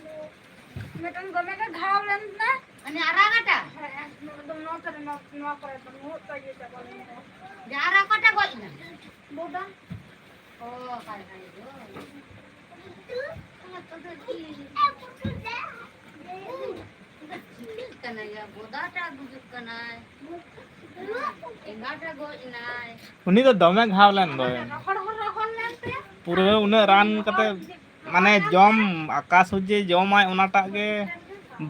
ᱢᱤᱫᱴᱟᱝ ᱫᱚᱢᱮ ᱜᱮ ᱜᱷᱟᱣ ᱞᱮᱱ ᱛᱟᱭ᱾ ᱢᱟᱱᱮ ᱟᱨᱟᱜᱟᱴᱟ? ᱦᱮᱸ, ᱱᱚᱣᱟ ᱫᱚ ᱱᱚᱣᱟ ᱠᱚᱨᱮ, ᱱᱚᱣᱟ, ᱱᱚᱣᱟ ᱠᱚᱨᱮ ᱫᱚ ᱱᱩᱱᱟᱹᱜ ᱴᱟ ᱤᱭᱟᱹ ᱪᱟᱵᱟ ᱞᱮᱱ ᱛᱟᱭᱟ᱾ ᱡᱮ ᱟᱨᱟᱜᱟᱴᱟ ᱜᱚᱡ ᱮᱱᱟ? ᱵᱚᱫᱟ᱾ ᱚ, ᱦᱟᱭ, ᱦᱟᱭ, ᱜᱚ᱾ ᱚᱱᱟ ᱠᱚᱫᱚ ᱪᱮᱫ? ᱪᱤᱠᱟᱹᱜ ᱠᱟᱱᱟᱭ ᱭᱟ? ᱵᱚᱫᱟᱴᱟ ᱜᱩᱡᱩᱜ ᱠᱟᱱᱟᱭ᱾ ᱮᱸᱜᱟᱴᱟ ᱜᱚᱡ ᱮᱱᱟᱭ᱾ ᱩᱱᱤ ᱫᱚ ᱫᱚᱢᱮ ᱜᱷᱟᱣ ᱞᱮᱱ ᱫᱚᱭ᱾ ᱨᱚᱦᱚᱲ ᱦᱚᱸ ᱨᱚᱦᱚᱲ ᱞᱮᱱ ᱛᱟᱭᱟ᱾ ᱯᱩᱨᱟᱹ ᱩᱱᱟᱹᱜ ᱨᱟᱱ ᱠᱟᱛᱮ, ᱢᱟᱱᱮ, ᱡᱚᱢ ᱟᱠᱟ ᱥᱚᱡᱡᱮ ᱡᱚᱢᱟᱭ, ᱚᱱᱟᱴᱟᱜ ᱜᱮ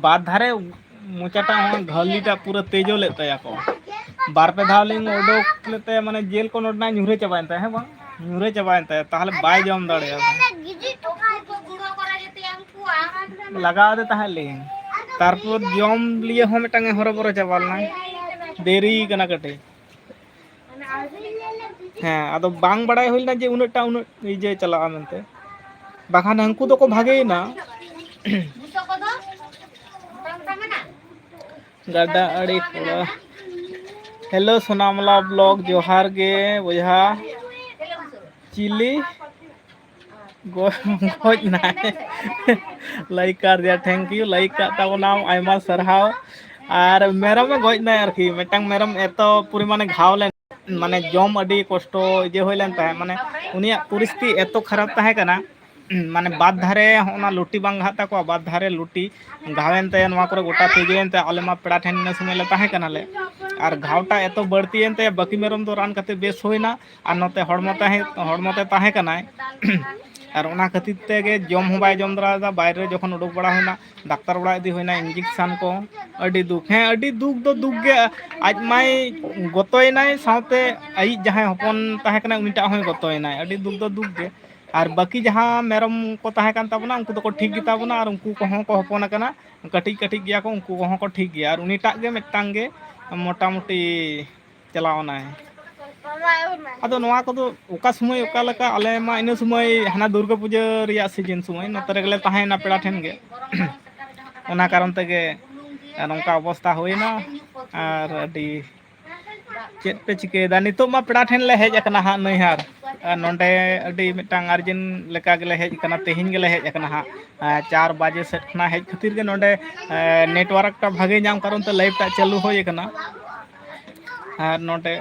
ᱵᱟᱨ ᱫᱷᱟᱨᱮ ᱢᱚᱪᱟᱴᱟᱜ ᱦᱚᱸ ᱜᱷᱟᱹᱞᱤᱴᱟᱜ ᱯᱩᱨᱟᱹ ᱛᱮᱡᱚ ᱞᱮᱫ ᱛᱟᱭᱟ ᱠᱚ᱾ ᱵᱟᱨ ᱯᱮ ᱫᱷᱟᱣ ᱞᱤᱧ ᱩᱰᱩᱠ ᱞᱮᱫ ᱛᱟᱭᱟ, ᱢᱟᱱᱮ, ᱡᱮᱞ ᱠᱚ ᱱᱚᱰᱮᱱᱟᱜ ᱧᱩᱨᱦᱟᱹ ᱪᱟᱵᱟᱭᱮᱱ ᱛᱟᱭᱟ, ᱦᱮᱸ ᱵᱟᱝ? ᱧᱩᱨᱦᱟᱹ ᱪᱟᱵᱟᱭᱮᱱ ᱛᱟᱭᱟ, ᱛᱟᱦᱚᱞᱮ ᱵᱟᱭ ᱡᱚᱢ ᱫᱟᱲᱮᱭᱟᱫᱟ᱾ ᱞᱟᱜᱟᱣ ᱟᱫᱮ ᱛᱟᱦᱮᱸᱫ ᱞᱤᱧ, ᱛᱟᱨᱯᱚᱨ ᱡᱚᱢ ᱞᱤᱭᱮ ᱦᱚᱸ ᱢᱤᱫᱴᱟᱝ ᱮ ᱦᱚᱨᱚᱵᱚᱨᱚ ᱪᱟᱵᱟ ᱞᱮᱱᱟ, ᱫᱮᱨᱤ ᱠᱟᱱᱟ ᱠᱟᱹᱴᱤᱡ᱾ ᱦᱮᱸ, ᱟᱫᱚ ᱵᱟᱝ ᱵᱟᱲᱟᱭ ᱦᱩᱭ ᱞᱮᱱᱟ ᱡᱮ ᱩᱱᱟᱹᱜ ᱴᱟ, ᱩᱱᱟᱹᱜ ᱤᱭᱟᱹ ᱪᱟᱞᱟᱜᱼᱟ ᱢᱮᱱᱛᱮ, ᱵᱟᱠᱷᱟᱱ ᱦᱟᱹᱱᱠᱩ ᱫᱚᱠᱚ ᱵᱷᱟᱜᱮᱭᱮᱱᱟ᱾ ᱜᱟᱰᱟ ᱟᱲᱮ ᱠᱚᱲᱟ᱾ Hello ᱥᱳᱱᱟᱢᱞᱟ vlog, ᱡᱚᱦᱟᱨ ᱜᱮ ᱵᱚᱭᱦᱟ᱾ ᱪᱤᱞᱤ ᱜᱚ-, ᱜᱚᱡ ᱱᱟᱭ? Like ᱠᱟᱫ ᱫᱮᱭᱟ, thank you, like ᱠᱟᱫ ᱛᱟᱵᱚᱱᱟᱢ, ᱟᱭᱢᱟ ᱥᱟᱨᱦᱟᱣ᱾ ᱟᱨ ᱢᱮᱨᱚᱢᱮ ᱜᱚᱡ ᱱᱟᱭ ᱟᱨᱠᱤ, ᱢᱤᱫᱴᱟᱝ ᱢᱮᱨᱚᱢ ᱮᱛᱚ ᱯᱚᱨᱤᱢᱟᱱᱮ ᱜᱷᱟᱣ ᱞᱮᱱ, ᱢᱟᱱᱮ ᱡᱚᱢ ᱟᱹᱰᱤ ᱠᱚᱥᱴᱚ ᱤᱭᱟᱹ ᱦᱩᱭ ᱞᱮᱱ ᱛᱟᱦᱮᱸᱫ, ᱢᱟᱱᱮ ᱩᱱᱤᱭᱟᱜ ᱯᱚᱨᱤᱥᱛᱷᱤᱛᱤ ᱮᱛᱚ ᱠᱷᱟᱨᱟᱯ ᱛᱟᱦᱮᱸ ᱠᱟᱱᱟ᱾ ᱢᱟᱱᱮ ᱵᱟᱫ ᱫᱷᱟᱨᱮ ᱦᱚᱸ ᱚᱱᱟ ᱞᱩᱴᱤ ᱵᱟᱝ ᱜᱷᱟᱜ ᱛᱟᱠᱚᱣᱟ, ᱵᱟᱫ ᱫᱷᱟᱨᱮ ᱞᱩᱴᱤ ᱜᱷᱟᱣᱮᱱ ᱛᱟᱭᱟ, ᱱᱚᱣᱟ ᱠᱚᱨᱮ ᱜᱚᱴᱟ ᱛᱤᱡᱩᱭᱮᱱ ᱛᱟᱭᱟ᱾ ᱟᱞᱮ ᱢᱟ ᱯᱮᱲᱟ ᱴᱷᱮᱱ ᱤᱱᱟᱹ ᱥᱚᱢᱚᱭ ᱞᱮ ᱛᱟᱦᱮᱸ ᱠᱟᱱᱟᱞᱮ, ᱟᱨ ᱜᱷᱟᱣᱴᱟ ᱮᱛᱚ ᱵᱟᱹᱲᱛᱤᱭᱮᱱ ᱛᱟᱭᱟ, ᱵᱟᱹᱠᱤ ᱢᱮᱨᱚᱢ ᱫᱚ ᱨᱟᱱ ᱠᱟᱛᱮ ᱵᱮᱥ ᱦᱩᱭᱱᱟ, ᱟᱨ ᱱᱚᱛᱮ ᱦᱚᱲᱢᱚ ᱛᱟᱦᱮᱸ, ᱦᱚᱲᱢᱚ ᱛᱮ ᱛᱟᱦᱮᱸ ᱠᱟᱱᱟᱭ᱾ ᱟᱨ ᱚᱱᱟ ᱠᱷᱟᱹᱛᱤᱨ ᱛᱮᱜᱮ ᱡᱚᱢ ᱦᱚᱸ ᱵᱟᱭ ᱡᱚᱢ ᱫᱟᱲᱮᱭᱟᱫᱟ᱾ ᱵᱟᱭᱨᱮ ᱡᱚᱠᱷᱚᱱ ᱩᱰᱩᱠ ᱵᱟᱲᱟ ᱦᱩᱭᱱᱟ, ᱰᱟᱠᱛᱟᱨ ᱚᱲᱟᱜ ᱤᱫᱤ ᱦᱩᱭᱱᱟ, ᱤᱧᱡᱮᱠᱥᱟᱱ ᱠᱚ᱾ ᱟᱹᱰᱤ ᱫᱩᱠ, ᱦᱮᱸ, ᱟᱹᱰᱤ ᱫᱩᱠ ᱫᱚ ᱫᱩᱠ ᱜᱮ᱾ ᱟᱡ ᱢᱟᱭ ᱜᱚᱛᱚᱭᱮᱱᱟᱭ, ᱥᱟᱶᱛᱮ ᱟᱭᱤᱡ ᱡᱟᱦᱟᱸᱭ ᱦᱚᱯᱚᱱ ᱛᱟᱦᱮᱸ ᱠᱟᱱᱟᱭ, ᱩᱱᱤᱴᱟᱜ ᱦᱚᱸᱭ ᱜᱚᱛᱚᱭᱮᱱᱟᱭ᱾ ᱟᱹᱰᱤ ᱫᱩᱠ ᱫᱚ ᱫᱩᱠ ᱜᱮ᱾ ᱟᱨ ᱵᱟᱹᱠᱤ ᱡᱟᱦᱟᱸ ᱢᱮᱨᱚᱢ ᱠᱚ ᱛᱟᱦᱮᱸ ᱠᱟᱱ ᱛᱟᱵᱚᱱᱟ, ᱩᱱᱠᱩ ᱫᱚᱠᱚ ᱴᱷᱤᱠ ᱜᱮᱛᱟ ᱵᱚᱱᱟ, ᱟᱨ ᱩᱱᱠᱩ ᱠᱚᱦᱚᱸ ᱠᱚ ᱦᱚᱯᱚᱱ ᱟᱠᱟᱱᱟ, ᱠᱟᱹᱴᱤᱡ ᱠᱟᱹᱴᱤᱡ ᱜᱮᱭᱟ ᱠᱚ, ᱩᱱᱠᱩ ᱠᱚᱦᱚᱸ ᱠᱚ ᱴᱷᱤᱠ ᱜᱮᱭᱟ᱾ ᱟᱨ ᱩᱱᱤᱴᱟᱜ ᱜᱮ ᱢᱤᱫᱴᱟᱝ ᱜᱮ ᱢᱚᱴᱟᱢᱩᱴᱤ ᱪᱟᱞᱟᱣ ᱮᱱᱟᱭ᱾ ᱟᱫᱚ ᱱᱚᱣᱟ ᱠᱚᱫᱚ ᱚᱠᱟ ᱥᱚᱢᱚᱭ ᱚᱠᱟ ᱞᱮᱠᱟ, ᱟᱞᱮ ᱢᱟ ᱤᱱᱟᱹ ᱥᱚᱢᱚᱭ ᱦᱟᱱᱟ ᱫᱩᱨᱜᱟᱹ ᱯᱩᱡᱟᱹ ᱨᱮᱭᱟᱜ ᱥᱤᱡᱤᱱ ᱥᱚᱢᱚᱭ ᱱᱚᱛᱮ ᱨᱮᱜᱮᱞᱮ ᱛᱟᱦᱮᱸᱭᱮᱱᱟ ᱯᱮᱲᱟ ᱴᱷᱮᱱ ᱜᱮ᱾ ᱚᱱᱟ ᱠᱟᱨᱚᱱ ᱛᱮᱜᱮ ᱱᱚᱝᱠᱟ ᱚᱵᱚᱥᱛᱷᱟ ᱦᱩᱭᱱᱟ᱾ ᱟᱨ ᱟᱹᱰᱤ ᱪᱮᱫ ᱯᱮ ᱪᱤᱠᱟᱹᱭᱮᱫᱟ? ᱱᱤᱛᱚᱜ ᱢᱟ ᱯᱮᱲᱟ ᱴᱷᱮᱱ ᱞᱮ ᱦᱮᱡ ᱟᱠᱟᱱᱟ ᱦᱟᱸᱜ, ᱱᱟᱹᱭᱦᱟᱹᱨ᱾ ᱟᱨ ᱱᱚᱸᱰᱮ ᱟᱹᱰᱤ ᱢᱤᱫᱴᱟᱝ urgent ᱞᱮᱠᱟ ᱜᱮᱞᱮ ᱦᱮᱡ ᱟᱠᱟᱱᱟ, ᱛᱮᱦᱮᱧ ᱜᱮᱞᱮ ᱦᱮᱡ ᱟᱠᱟᱱᱟ ᱦᱟᱸᱜ᱾ ᱟᱨ ᱪᱟᱨ ᱵᱟᱡᱮ ᱥᱮᱫ ᱠᱷᱚᱱᱟᱜ ᱦᱮᱡ ᱠᱷᱟᱹᱛᱤᱨ ᱜᱮ ᱱᱚᱸᱰᱮ, ᱮ, network ᱴᱟ ᱵᱷᱟᱜᱮ ᱧᱟᱢ ᱠᱟᱨᱚᱱ ᱛᱮ live ᱴᱟ ᱪᱟᱹᱞᱩ ᱦᱩᱭ ᱟᱠᱟᱱᱟ᱾ ᱟᱨ ᱱᱚᱸᱰᱮ,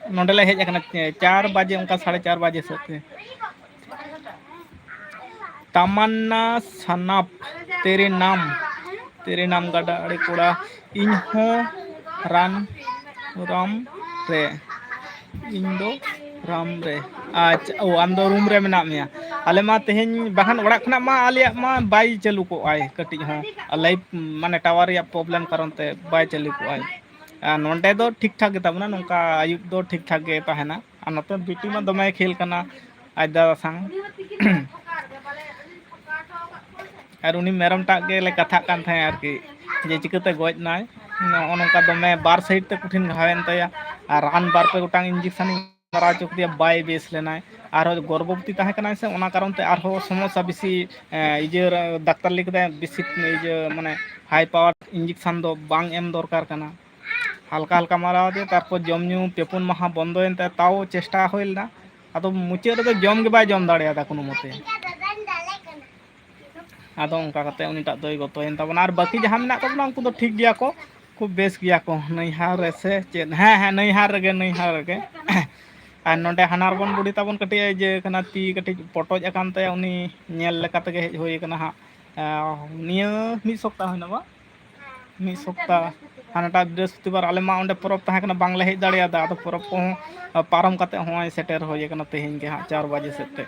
ᱱᱚᱸᱰᱮ ᱞᱮ ᱦᱮᱡ ᱟᱠᱟᱱᱟ, ᱮ, ᱪᱟᱨ ᱵᱟᱡᱮ, ᱚᱱᱠᱟ ᱥᱟᱲᱮ ᱪᱟᱨ ᱵᱟᱡᱮ ᱥᱮᱫ ᱛᱮ᱾ ᱛᱟᱢᱟᱱᱱᱟ ᱥᱟᱱᱟᱯ, ᱛᱮᱨᱮ ᱱᱟᱢ, ᱛᱮᱨᱮ ᱱᱟᱢ ᱜᱟᱰᱟ ᱟᱲᱮ ᱠᱚᱲᱟ, ᱤᱧ ᱦᱚᱸ ᱨᱟᱱ ᱨᱟᱢ ᱨᱮ, ᱤᱧ ᱫᱚ ᱨᱟᱢ ᱨᱮ᱾ ᱟᱪᱪᱷᱟ, ᱳ, ᱟᱢ ᱫᱚ ᱨᱩᱢ ᱨᱮ ᱢᱮᱱᱟᱜ ᱢᱮᱭᱟ᱾ ᱟᱞᱮ ᱢᱟ ᱛᱮᱦᱮᱧ ᱵᱟᱠᱷᱟᱱ ᱚᱲᱟᱜ ᱠᱷᱚᱱᱟᱜ ᱢᱟ ᱟᱞᱮᱭᱟᱜ ᱢᱟ ᱵᱟᱭ ᱪᱟᱹᱞᱩ ᱠᱚᱜᱼᱟᱭ ᱠᱟᱹᱴᱤᱡ ᱦᱚᱸ, ᱟᱨ live ᱢᱟᱱᱮ tower ᱨᱮᱭᱟᱜ problem ᱠᱟᱨᱚᱱ ᱛᱮ ᱵᱟᱭ ᱪᱟᱹᱞᱩ ᱠᱚᱜᱼᱟᱭ᱾ ᱟᱨ ᱱᱚᱸᱰᱮ ᱫᱚ ᱴᱷᱤᱠ ᱴᱷᱟᱠ ᱜᱮᱛᱟ ᱵᱚᱱᱟ, ᱱᱚᱝᱠᱟ ᱟᱹᱭᱩᱵ ᱫᱚ ᱴᱷᱤᱠ ᱴᱷᱟᱠ ᱜᱮ ᱛᱟᱦᱮᱱᱟ᱾ ᱟᱨ ᱱᱚᱛᱮ ᱵᱤᱴᱤ ᱢᱟ ᱫᱚᱢᱮ ᱠᱷᱮᱞ ᱠᱟᱱᱟ ᱟᱡ ᱫᱟᱫᱟ ᱥᱟᱝ᱾ ᱟᱨ ᱩᱱᱤ ᱢᱮᱨᱚᱢ ᱴᱟᱜ ᱜᱮᱞᱮ ᱠᱟᱛᱷᱟᱜ ᱠᱟᱱ ᱛᱟᱦᱮᱸᱫ ᱟᱨᱠᱤ, ᱡᱮ ᱪᱤᱠᱟᱹᱛᱮ ᱜᱚᱡ ᱱᱟᱭ᱾ ᱱᱚᱜᱼᱚ ᱱᱚᱝᱠᱟ ᱫᱚᱢᱮ ᱵᱟᱨ side ᱛᱮ ᱠᱚᱴᱷᱤᱱ ᱜᱷᱟᱣ ᱮᱱ ᱛᱟᱭᱟ, ᱟᱨ ᱨᱟᱱ ᱵᱟᱨ ᱯᱮ ᱜᱚᱴᱟᱝ injection ᱤᱧ ᱢᱟᱨᱟᱣ ᱦᱚᱪᱚ ᱠᱮᱫᱮᱭᱟ, ᱵᱟᱭ ᱵᱮᱥ ᱞᱮᱱᱟᱭ᱾ ᱟᱨᱦᱚᱸ ᱜᱚᱨᱵᱷᱚᱵᱚᱛᱤ ᱛᱟᱦᱮᱸ ᱠᱟᱱᱟᱭ ᱥᱮ, ᱚᱱᱟ ᱠᱟᱨᱚᱱ ᱛᱮ ᱟᱨᱦᱚᱸ ᱥᱚᱢᱚᱥᱥᱟ ᱵᱮᱥᱤ᱾ ᱮᱸ, ᱤᱭᱟᱹ ᱨᱮ ᱰᱟᱠᱛᱟᱨ ᱞᱟᱹᱭ ᱠᱮᱫᱟᱭ ᱵᱮᱥᱤ ᱤᱭᱟᱹ, ᱢᱟᱱᱮ, high power injection ᱫᱚ ᱵᱟᱝ ᱮᱢ ᱫᱚᱨᱠᱟᱨ ᱠᱟᱱᱟ᱾ ᱦᱟᱞᱠᱟ ᱦᱟᱞᱠᱟ ᱢᱟᱨᱟᱣ ᱟᱫᱮᱭᱟ, ᱛᱟᱨᱯᱚᱨ ᱡᱚᱢ ᱧᱩ ᱯᱮ ᱯᱩᱱ ᱢᱟᱦᱟ ᱵᱚᱱᱫᱚᱭᱮᱱ ᱛᱟᱭᱟ, ᱛᱟᱣ ᱪᱮᱥᱴᱟ ᱦᱩᱭ ᱞᱮᱱᱟ᱾ ᱟᱫᱚ ᱢᱩᱪᱟᱹᱫ ᱨᱮᱫᱚ ᱡᱚᱢ ᱜᱮ ᱵᱟᱭ ᱡᱚᱢ ᱫᱟᱲᱮᱭᱟᱫᱟ ᱠᱳᱱᱳ ᱢᱚᱛᱮ᱾ ᱟᱫᱚ ᱚᱱᱠᱟ ᱠᱟᱛᱮ ᱩᱱᱤᱴᱟᱜ ᱫᱚᱭ ᱜᱚᱛᱚᱭᱮᱱ ᱛᱟᱵᱚᱱᱟ᱾ ᱟᱨ ᱵᱟᱹᱠᱤ ᱡᱟᱦᱟᱸ ᱢᱮᱱᱟᱜ ᱛᱟᱵᱚᱱᱟ, ᱩᱱᱠᱩ ᱫᱚ ᱴᱷᱤᱠ ᱜᱮᱭᱟ ᱠᱚ, ᱠᱷᱩᱵ ᱵᱮᱥ ᱜᱮᱭᱟ ᱠᱚ᱾ ᱱᱟᱹᱭᱦᱟᱨ ᱨᱮ ᱥᱮ ᱪᱮᱫ? ᱦᱮᱸ, ᱦᱮᱸ, ᱱᱟᱹᱭᱦᱟᱨ ᱨᱮᱜᱮ, ᱱᱟᱹᱭᱦᱟᱨ ᱨᱮᱜᱮ᱾ ᱟᱨ ᱱᱚᱰᱮ ᱦᱟᱱᱟᱨᱵᱚᱱ ᱵᱩᱰᱷᱤ ᱛᱟᱵᱚᱱ ᱠᱟᱹᱴᱤᱡ ᱤᱭᱟᱹ ᱠᱟᱱᱟ, ᱛᱤ ᱠᱟᱹᱴᱤᱡ ᱯᱚᱴᱚᱡ ᱟᱠᱟᱱ ᱛᱟᱭᱟ, ᱩᱱᱤ ᱧᱮᱞ ᱞᱮᱠᱟ ᱛᱮᱜᱮ ᱦᱮᱡ ᱦᱩᱭ ᱟᱠᱟᱱᱟ ᱦᱟᱸᱜ᱾ ᱟᱸ, ᱱᱤᱭᱟᱹ ᱢᱤᱫ ᱥᱚᱯᱛᱟ ᱦᱩᱭᱱᱟ ᱵᱟ? ᱢᱤᱫ ᱥᱚᱯᱛᱟ᱾ ᱦᱟᱱᱟᱴᱟᱜ ᱵᱨᱤᱦᱚᱥᱯᱚᱛᱤᱵᱟᱨ ᱟᱞᱮ ᱢᱟ ᱚᱸᱰᱮ ᱯᱚᱨᱚᱵᱽ ᱛᱟᱦᱮᱸ ᱠᱟᱱᱟ, ᱵᱟᱝᱞᱮ ᱦᱮᱡ ᱫᱟᱲᱮᱭᱟᱫᱟ᱾ ᱟᱫᱚ ᱯᱚᱨᱚᱵᱽ ᱠᱚᱦᱚᱸ ᱯᱟᱨᱚᱢ ᱠᱟᱛᱮ ᱦᱚᱸᱜᱼᱚᱭ ᱥᱮᱴᱮᱨ ᱦᱩᱭ ᱟᱠᱟᱱᱟ ᱛᱮᱦᱮᱧ ᱜᱮ ᱦᱟᱸᱜ ᱪᱟᱨ ᱵᱟᱡᱮ ᱥᱮᱫ ᱛᱮ᱾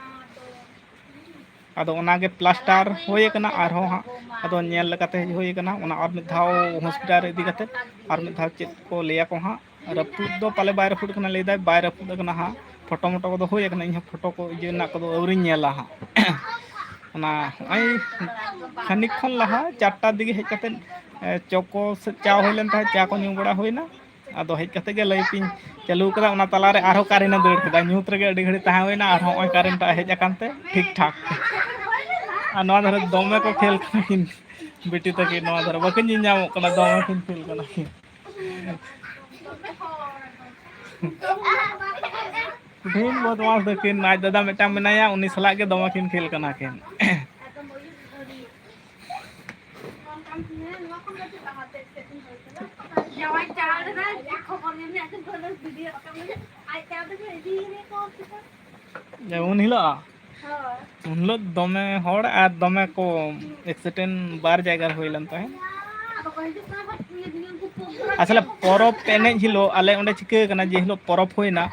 ᱟᱫᱚ ᱚᱱᱟᱜᱮ ᱯᱞᱟᱥᱴᱟᱨ ᱦᱩᱭ ᱟᱠᱟᱱᱟ ᱟᱨᱦᱚᱸ ᱦᱟᱸᱜ, ᱟᱫᱚ ᱧᱮᱞ ᱞᱮᱠᱟᱛᱮ ᱦᱮᱡ ᱦᱩᱭ ᱟᱠᱟᱱᱟ᱾ ᱚᱱᱟ ᱟᱨ ᱢᱤᱫ ᱫᱷᱟᱣ ᱦᱚᱥᱯᱤᱴᱟᱞ ᱨᱮ ᱤᱫᱤ ᱠᱟᱛᱮ ᱟᱨ ᱢᱤᱫ ᱫᱷᱟᱣ ᱪᱮᱫ ᱠᱚ ᱞᱟᱹᱭᱟᱠᱚ ᱦᱟᱸᱜ᱾ ᱨᱟᱹᱯᱩᱫ ᱫᱚ ᱯᱟᱞᱮ ᱵᱟᱭ ᱨᱟᱹᱯᱩᱫ ᱟᱠᱟᱱᱟ, ᱞᱟᱹᱭᱫᱟᱭ ᱵᱟᱭ ᱨᱟᱹᱯᱩᱫ ᱟᱠᱟᱱᱟ ᱦᱟᱸᱜ᱾ ᱯᱷᱳᱴᱳ ᱢᱳᱴᱳ ᱠᱚᱫᱚ ᱦᱩᱭ ᱟᱠᱟᱱᱟ, ᱤᱧᱦᱚᱸ ᱯᱷᱳᱴᱳ ᱠᱚ ᱤᱭᱟᱹ ᱨᱮᱱᱟᱜ ᱠᱚᱫᱚ ᱟᱹᱣᱨᱤᱧ ᱧᱮᱞᱟ ᱦᱟᱸᱜ᱾ ᱚᱱᱟ ᱱᱚᱜᱼᱚᱭ ᱠᱷᱟᱹᱱᱤᱠ ᱠᱷᱚᱱ ᱞᱟᱦᱟ ᱪᱟᱨᱴᱟ ᱫᱤᱜᱮ ᱦᱮᱡ ᱠᱟᱛᱮ, ᱮ, ᱪᱚᱠᱳ ᱥᱮ ᱪᱟ ᱦᱩᱭ ᱞᱮᱱ ᱛᱟᱦᱮᱸᱫ, ᱪᱟ ᱠᱚ ᱧᱩ ᱵᱟᱲᱟ ᱦᱩᱭᱱᱟ᱾ ᱟᱫᱚ ᱦᱮᱡ ᱠᱟᱛᱮ ᱜᱮ ᱞᱟᱭᱤᱴ ᱤᱧ ᱪᱟᱹᱞᱩ ᱠᱟᱫᱟ, ᱚᱱᱟ ᱛᱟᱞᱟᱨᱮ ᱟᱨᱦᱚᱸ ᱠᱟᱨᱮᱱᱴ ᱮ ᱫᱟᱹᱲ ᱠᱮᱫᱟ᱾ ᱧᱩᱛ ᱨᱮᱜᱮ ᱟᱹᱰᱤ ᱜᱷᱟᱹᱲᱤᱡ ᱛᱟᱦᱮᱸ ᱦᱩᱭᱱᱟ, ᱟᱨ ᱦᱚᱸᱜᱼᱚᱭ ᱠᱟᱨᱮᱱᱴ ᱦᱮᱡ ᱟᱠᱟᱱ ᱛᱮ ᱴᱷᱤᱠ ᱴᱷᱟᱠ᱾ ᱟᱨ ᱱᱚᱣᱟ ᱫᱷᱟᱨᱮ ᱫᱚᱢᱮ ᱠᱚ ᱠᱷᱮᱞ ᱠᱟᱱᱟ ᱠᱤᱱ ᱵᱤᱴᱤ ᱛᱟᱹᱠᱤᱱ, ᱱᱚᱣᱟ ᱫᱷᱟᱨᱮ ᱵᱟᱹᱠᱤᱱ ᱧᱮᱞ ᱧᱟᱢᱚᱜ ᱠᱟᱱᱟ, ᱫᱚᱢᱮ ᱠᱤᱱ ᱠᱷᱮᱞ ᱠᱟᱱᱟ ᱠᱤᱱ᱾ ᱰᱷᱤᱢ ᱵᱚᱫᱢᱟᱥ ᱫᱚᱠᱤᱱ, ᱟᱡ ᱫᱟᱫᱟ ᱢᱤᱫᱴᱟᱝ ᱢᱮᱱᱟᱭᱟ, ᱩᱱᱤ ᱥᱟᱞᱟᱜ ᱜᱮ ᱫᱚᱢᱮ ᱠᱤᱱ ᱠᱷᱮᱞ ᱠᱟᱱᱟ ᱠᱤᱱ᱾ ᱡᱮ ᱩᱱ ᱦᱤᱞᱳᱜ, ᱩᱱ ᱦᱤᱞᱳᱜ ᱫᱚᱢᱮ ᱦᱚᱲ ᱟᱨ ᱫᱚᱢᱮ ᱠᱚ ᱮᱠᱥᱤᱰᱮᱱᱴ ᱵᱟᱨ ᱡᱟᱭᱜᱟ ᱨᱮ ᱦᱩᱭ ᱞᱮᱱ ᱛᱟᱦᱮᱸᱫ᱾ ᱟᱥᱚᱞᱮ ᱯᱚᱨᱚᱵᱽ ᱮᱱᱮᱡ ᱦᱤᱞᱳᱜ ᱟᱞᱮ ᱚᱸᱰᱮ ᱪᱤᱠᱟᱹ ᱠᱟᱱᱟ, ᱡᱮ ᱦᱤᱞᱳᱜ ᱯᱚᱨᱚᱵᱽ ᱦᱩᱭᱱᱟ,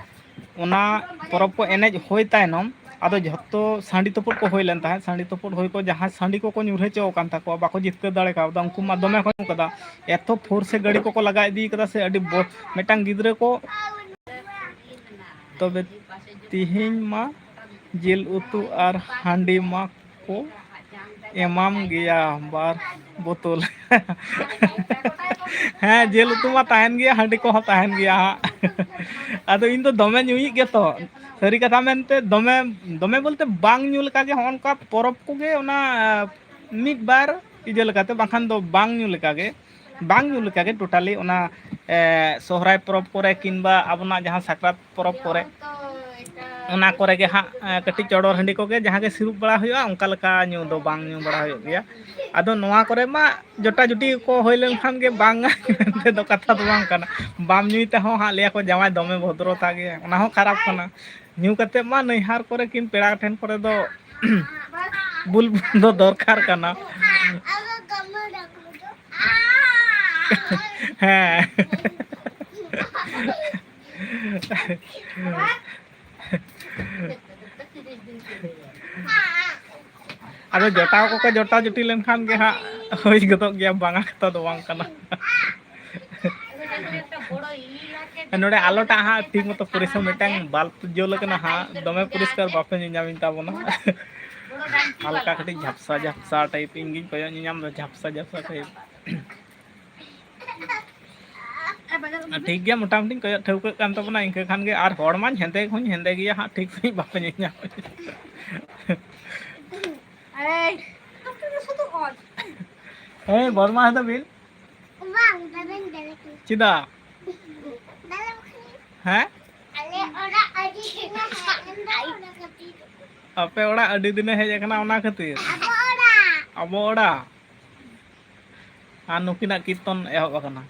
ᱚᱱᱟ ᱯᱚᱨᱚᱵᱽ ᱠᱚ ᱮᱱᱮᱡ ᱦᱩᱭ ᱛᱟᱭᱱᱚᱢ ᱟᱫᱚ ᱡᱷᱚᱛᱚ ᱥᱟᱺᱰᱤ ᱛᱩᱯᱩᱫ ᱠᱚ ᱦᱩᱭ ᱞᱮᱱ ᱛᱟᱦᱮᱸᱫ᱾ ᱥᱟᱺᱰᱤ ᱛᱩᱯᱩᱫ ᱦᱩᱭ ᱠᱚ ᱡᱟᱦᱟᱸᱭ ᱥᱟᱺᱰᱤ ᱠᱚᱠᱚ ᱧᱩᱨᱦᱟᱹ ᱦᱚᱪᱚ ᱟᱠᱟᱱ ᱛᱟᱠᱚᱣᱟ, ᱵᱟᱠᱚ ᱡᱤᱛᱠᱟᱹᱨ ᱫᱟᱲᱮ ᱠᱟᱣᱫᱟ, ᱩᱱᱠᱩ ᱢᱟ ᱫᱚᱢᱮ ᱠᱚ ᱧᱩ ᱠᱟᱫᱟ᱾ ᱮᱛᱚ ᱯᱷᱳᱨᱥ ᱮ ᱜᱟᱹᱰᱤ ᱠᱚᱠᱚ ᱞᱟᱜᱟ ᱤᱫᱤ ᱠᱟᱫᱟ ᱥᱮ, ᱟᱹᱰᱤ ᱵᱚ-, ᱢᱤᱫᱴᱟᱝ ᱜᱤᱫᱽᱨᱟᱹ ᱠᱚ᱾ ᱛᱚᱵᱮ ᱛᱤᱦᱤᱧ ᱢᱟ ᱡᱤᱞ ᱩᱛᱩ ᱟᱨ ᱦᱟᱺᱰᱤ ᱢᱟ ᱠᱚ ᱮᱢᱟᱢ ᱜᱮᱭᱟ ᱵᱟᱨ ᱵᱳᱛᱚᱞ᱾ ᱦᱮᱸ, ᱡᱤᱞ ᱩᱛᱩ ᱢᱟ ᱛᱟᱦᱮᱱ ᱜᱮᱭᱟ, ᱦᱟᱺᱰᱤ ᱠᱚᱦᱚᱸ ᱛᱟᱦᱮᱱ ᱜᱮᱭᱟ ᱦᱟᱸᱜ᱾ ᱟᱫᱚ ᱤᱧ ᱫᱚ ᱫᱚᱢᱮ ᱧᱩᱭᱤᱡ ᱜᱮᱛᱚ, ᱥᱟᱹᱨᱤ ᱠᱟᱛᱷᱟ ᱢᱮᱱᱛᱮ ᱫᱚᱢᱮ, ᱫᱚᱢᱮ ᱵᱚᱞᱛᱮ ᱵᱟᱝ ᱧᱩ ᱞᱮᱠᱟᱜᱮ ᱦᱚᱸᱜᱼᱚ ᱱᱚᱝᱠᱟ ᱯᱚᱨᱚᱵᱽ ᱠᱚᱜᱮ ᱚᱱᱟ ᱢᱤᱫ ᱵᱟᱨ ᱤᱭᱟᱹ ᱞᱮᱠᱟᱛᱮ, ᱵᱟᱝᱠᱷᱟᱱ ᱫᱚ ᱵᱟᱝ ᱧᱩ ᱞᱮᱠᱟᱜᱮ, ᱵᱟᱝ ᱧᱩ ᱞᱮᱠᱟᱜᱮ ᱴᱳᱴᱟᱞᱤ ᱚᱱᱟ, ᱮ, ᱥᱚᱦᱨᱟᱭ ᱯᱚᱨᱚᱵᱽ ᱠᱚᱨᱮ ᱠᱤᱝᱵᱟ ᱟᱵᱚᱱᱟᱜ ᱡᱟᱦᱟᱸ ᱥᱟᱠᱨᱟᱛ ᱯᱚᱨᱚᱵᱽ ᱠᱚᱨᱮ᱾ ᱚᱱᱟ ᱠᱚᱨᱮ ᱜᱮ ᱦᱟᱸᱜ, ᱮ, ᱠᱟᱹᱴᱤᱡ ᱪᱚᱰᱚᱨ ᱦᱟᱺᱰᱤ ᱠᱚᱜᱮ ᱡᱟᱦᱟᱸ ᱜᱮ ᱥᱤᱨᱩᱯ ᱵᱟᱲᱟ ᱦᱩᱭᱩᱜᱼᱟ, ᱚᱱᱠᱟ ᱞᱮᱠᱟ ᱧᱩ ᱫᱚ ᱵᱟᱝ ᱧᱩ ᱵᱟᱲᱟ ᱦᱩᱭᱩᱜ ᱜᱮᱭᱟ᱾ ᱟᱫᱚ ᱱᱚᱣᱟ ᱠᱚᱨᱮ ᱢᱟ ᱡᱚᱴᱟ ᱡᱩᱴᱤ ᱠᱚ ᱦᱩᱭ ᱞᱮᱱᱠᱷᱟᱱ ᱜᱮ ᱵᱟᱝ ᱢᱮᱱᱛᱮ ᱫᱚ ᱠᱟᱛᱷᱟ ᱫᱚ ᱵᱟᱝ ᱠᱟᱱᱟ᱾ ᱵᱟᱢ ᱧᱩᱭ ᱛᱮᱦᱚᱸ ᱦᱟᱸᱜ ᱞᱟᱹᱭᱟᱠᱚ ᱡᱟᱶᱟᱭ ᱫᱚᱢᱮ ᱵᱷᱚᱫᱨᱚᱛᱟ ᱜᱮᱭᱟ, ᱚᱱᱟ ᱦᱚᱸ ᱠᱷᱟᱨᱟᱯ ᱠᱟᱱᱟ᱾ ᱧᱩ ᱠᱟᱛᱮᱫ ᱢᱟ ᱱᱟᱹᱭᱦᱟᱨ ᱠᱚᱨᱮ ᱠᱤᱱ ᱯᱮᱲᱟ ᱴᱷᱮᱱ ᱠᱚᱨᱮ ᱫᱚ ᱵᱩᱞ ᱫᱚ ᱫᱚᱨᱠᱟᱨ ᱠᱟᱱᱟ᱾ ᱦᱮᱸ᱾ ᱟᱫᱚ ᱡᱚᱴᱟᱣ ᱠᱚᱠᱚ ᱡᱚᱴᱟᱣ ᱡᱩᱴᱤ ᱞᱮᱱᱠᱷᱟᱱ ᱜᱮ ᱦᱟᱸᱜ ᱦᱩᱭ ᱜᱚᱫᱚᱜ ᱜᱮᱭᱟ, ᱵᱟᱝᱟ ᱠᱟᱛᱷᱟ ᱫᱚ ᱵᱟᱝ ᱠᱟᱱᱟ᱾ ᱱᱚᱰᱮ ᱟᱞᱚᱴᱟᱜ ᱦᱟᱸᱜ ᱴᱷᱤᱠ ᱢᱚᱛᱚ ᱯᱚᱨᱤᱥᱨᱚᱢ, ᱢᱤᱫᱴᱟᱝ ᱵᱟᱞᱵ ᱡᱩᱞ ᱟᱠᱟᱱᱟ ᱦᱟᱸᱜ, ᱫᱚᱢᱮ ᱯᱚᱨᱤᱥᱠᱟᱨ ᱵᱟᱯᱮ ᱧᱮᱧᱟᱢᱤᱧ ᱛᱟᱵᱚᱱᱟ᱾ ᱦᱟᱞᱠᱟ ᱠᱟᱹᱴᱤᱡ ᱡᱷᱟᱯᱥᱟ ᱡᱷᱟᱯᱥᱟ ᱴᱟᱭᱤᱯ ᱤᱧ ᱜᱤᱧ ᱠᱚᱭᱚᱜ ᱧᱮᱧᱟᱢ ᱮᱫᱟ, ᱡᱷᱟᱯᱥᱟ ᱡᱷᱟᱯᱥᱟ ᱴᱟᱭᱤᱯ᱾ ᱴᱷᱤᱠ ᱜᱮᱭᱟ, ᱢᱚᱴᱟᱢᱩᱴᱤᱧ ᱠᱚᱭᱚᱜ ᱴᱷᱟᱹᱣᱠᱟᱹᱜ ᱠᱟᱱ ᱛᱟᱵᱚᱱᱟ, ᱤᱱᱠᱟᱹ ᱠᱷᱟᱱ ᱜᱮ᱾ ᱟᱨ ᱦᱚᱲ ᱢᱟᱧ ᱦᱮᱸᱫᱮ ᱦᱚᱸᱧ ᱦᱮᱸᱫᱮ ᱜᱮᱭᱟ ᱦᱟᱸᱜ, ᱴᱷᱤᱠ ᱥᱟᱺᱦᱤᱡ ᱵᱟᱯᱮ ᱧᱮᱧᱟᱢ᱾ ᱮᱭ, ᱮᱭ, ᱵᱚᱨᱢᱟ ᱦᱮᱸᱫᱮ ᱵᱤᱱ᱾ ᱵᱟᱝ, ᱵᱟᱵᱮᱱ ᱫᱟᱲᱮ ᱠᱮᱭᱟ᱾ ᱪᱮᱫᱟᱜ? ᱫᱟᱲᱮ ᱵᱟᱠᱷᱟᱱ᱾ ᱦᱮᱸ? ᱟᱞᱮ ᱚᱲᱟᱜ ᱟᱹᱰᱤ ᱫᱤᱱᱮ ᱦᱮᱡ ᱮᱱ ᱫᱚ, ᱚᱱᱟ ᱠᱷᱟᱹᱛᱤᱨ᱾ ᱟᱯᱮ ᱚᱲᱟᱜ ᱟᱹᱰᱤ ᱫᱤᱱᱮ ᱦᱮᱡ ᱟᱠᱟᱱᱟ, ᱚᱱᱟ ᱠᱷᱟᱹᱛᱤᱨ? ᱟᱵᱚ ᱚᱲᱟᱜ᱾ ᱟᱵᱚ ᱚᱲᱟᱜ? ᱟᱨ ᱱᱩᱠᱤᱱᱟᱜ ᱠᱤᱨᱛᱚᱱ ᱮᱦᱚᱵ ᱟᱠᱟᱱᱟ᱾